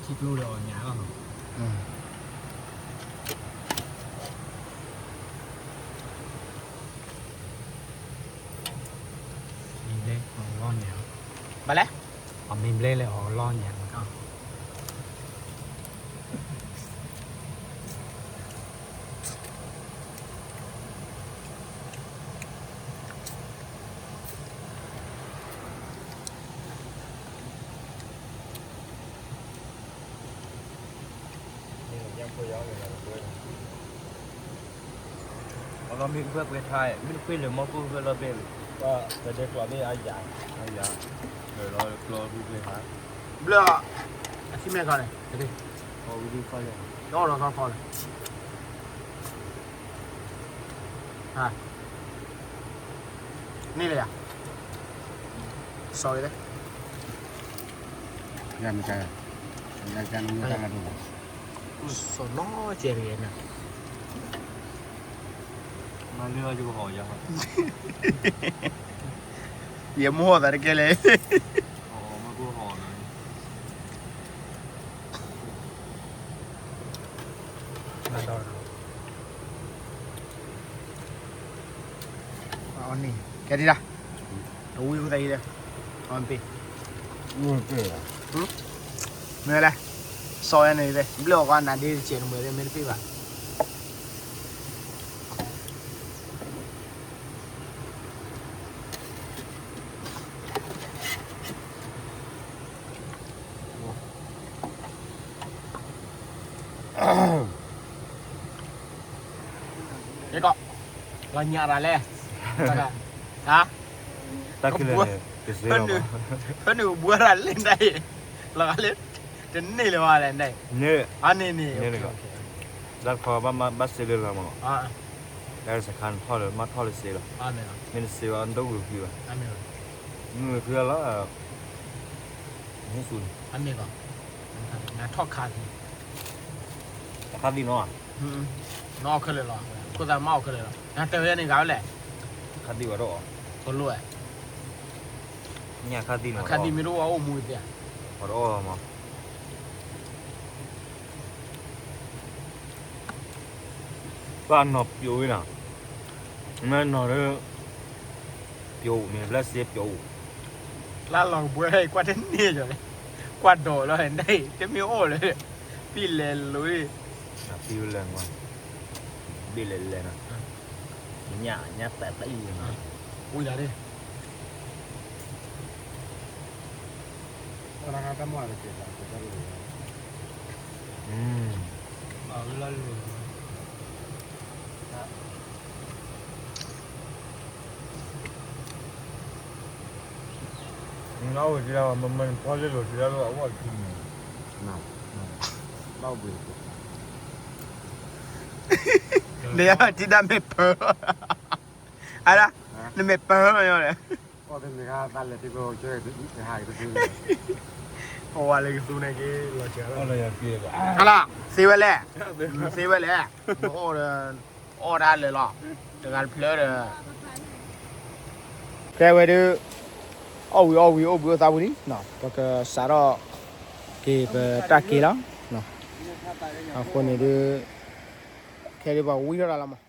ကျိဒီးအီၣ်ညၣ်လီၤ. မ့ၢ်ဘျဲအီၣ်လီၤညၣ်, ဘၣ်လဲၣ်, အမ့ၢ်ဘျဲလၢအီၣ်လီၤညၣ်လီၤ. အလီၢ်မ့ၢ်ကဘၢပှဲၤထါ, မ့ၢ်တပှဲၤလၢမီၢ်ကိၢ်ကဘၢလီၤဘဲလၢ, ပဒဲကျီဘဲအယၤ, အယၤ, လၢလီၤကျီပှဲၤထါ, ဘျၢၣ်, အထံမဲာ်ခီန့ၣ်, တအီၣ်ဒီးခီခီန့ၣ်, န့ၣ်လၢယၤ, စီၤဝဲ, ယမတၤ, ယကနတၢ်ဒိၣ်လီၤ, စီၤနီၢ်ကဲန့ၣ်, မၤလၢယကဟီၣ်ယၤ, ယမိၢ်သးတကဲလဲၣ်. အီၤန့ၣ် ကဲဒံးဒၣ်, အဝံၣ်ဝံသးအံၤဒီး, အီၤပ့ၢ်, မ့ၢ်လဲၣ်, စီၤဝဲန့ၣ်, ဘျၢၣ်အီၤကီးနၤဒ့တကဲးနမှဲၤ မ့ၢ်တပ့ၢ်ဘၣ်. ကဲကီး, လီၤညါရၤလဲၣ်, တၢ်, တၢ်ခဲလၢာ်န့ၣ်, ဖဲနုာ်ဘှီရၤလဲၣ်ဒၣ်အံၤ, လီၤဂာ်လၢ, တန့ၢ်လၢၤဘၣ်လဲၣ်ဒၣ်အံၤ, အန့ၣ်န့ၣ်, တၢ်တခီဘၣ်စ့လၢလီၤမး, တၢ်စခါနထီၣ်လၢမ့ၢ်ထီၣ်လၢစ့လီၤ, မ့ၢ်တစ့ဘၣ်နတဂုာ်ဃံဘၣ်, မ့ၢ်ဂုာ်ဃံလီၤ, ဟဲဆူန့ၣ်, နထီၣ်ခါသံ, ခါသံနီၤ, နအီၣ်ခဲလၢာ်လီၤ, ခိၣ်သးမ့ၢ်အီၣ်ခဲလၢာ်လီၤ, နတဲဝဲန့ၣ်ဂၤဝဲလဲၣ်, ခါသံဝဲတအီၣ်, တလိၣ်ဝဲ, ညၣ်ခါသံနီၤ, ခါသံမ့ၢ်တအိၣ်အအိၣ်မူသ့ဧါ, ပှၤတအီၣ်မး ပှၤနီၢ်ပျိးဝဲနီၤ, မ့ၢ်နီၢ်ဒီး, ပျိးန့ၣ် ဘျၢၣ်စ့ပျိး, လၢလီၤကဘှီကွၢ်တန့ၢ်ကီးလဲၣ်, ကွၢ်ဒိးလီၤန့ၣ် တမ့ၢ်အိၣ်လၢ, ပံၣ်လဲၤလိၤ, ပံၣ်လဲၤ, ဘ့ၣ်လဲၤလဲၤနီၤ, ညၣ်ညၣ်တၢ်တၢ်အံၤနီၤ, ဝံၤလီၤဒၣ် အဝဲလီၤလိၤ, မ့ၢ်အဝဲတံၤလၢ မ့ၢ်ဖီလၢလိၤတံၤလၢအဝဲတံၤန့ၣ်, ဘၣ်ဘှံး, ဒီးယထံၣ်ဒၣ်မ့ၢ်ပၢၤ, အဒၣ်, နမ့ၢ်ပၢၤမ့ၢ်လဲၣ်, အဝဲလၢကသူန့ၣ်က့ၤလီၤစှၤ, အလီၤ, သ့ဝဲလဲၣ်, သ့ဝဲလဲၣ်, အိၣ်ဒီး, အီၣ်တၢ်လၢာ်လီၤ, တဂၤတဖျၢၣ်ဒီး, ကဲဝဲဒုး, အီၣ်ဝံၤအီၣ်ဝံၤအိၣ်ဘှံးအိၣ်သါဝံၤလံ, ပကစးထီၣ်, က့ၤပတၢ်က့ၤလီၤ, အဃိန့ၣ်ဒုး, ခဲဒုးပှၤဝံထီၣ်တၢ်လီၤမး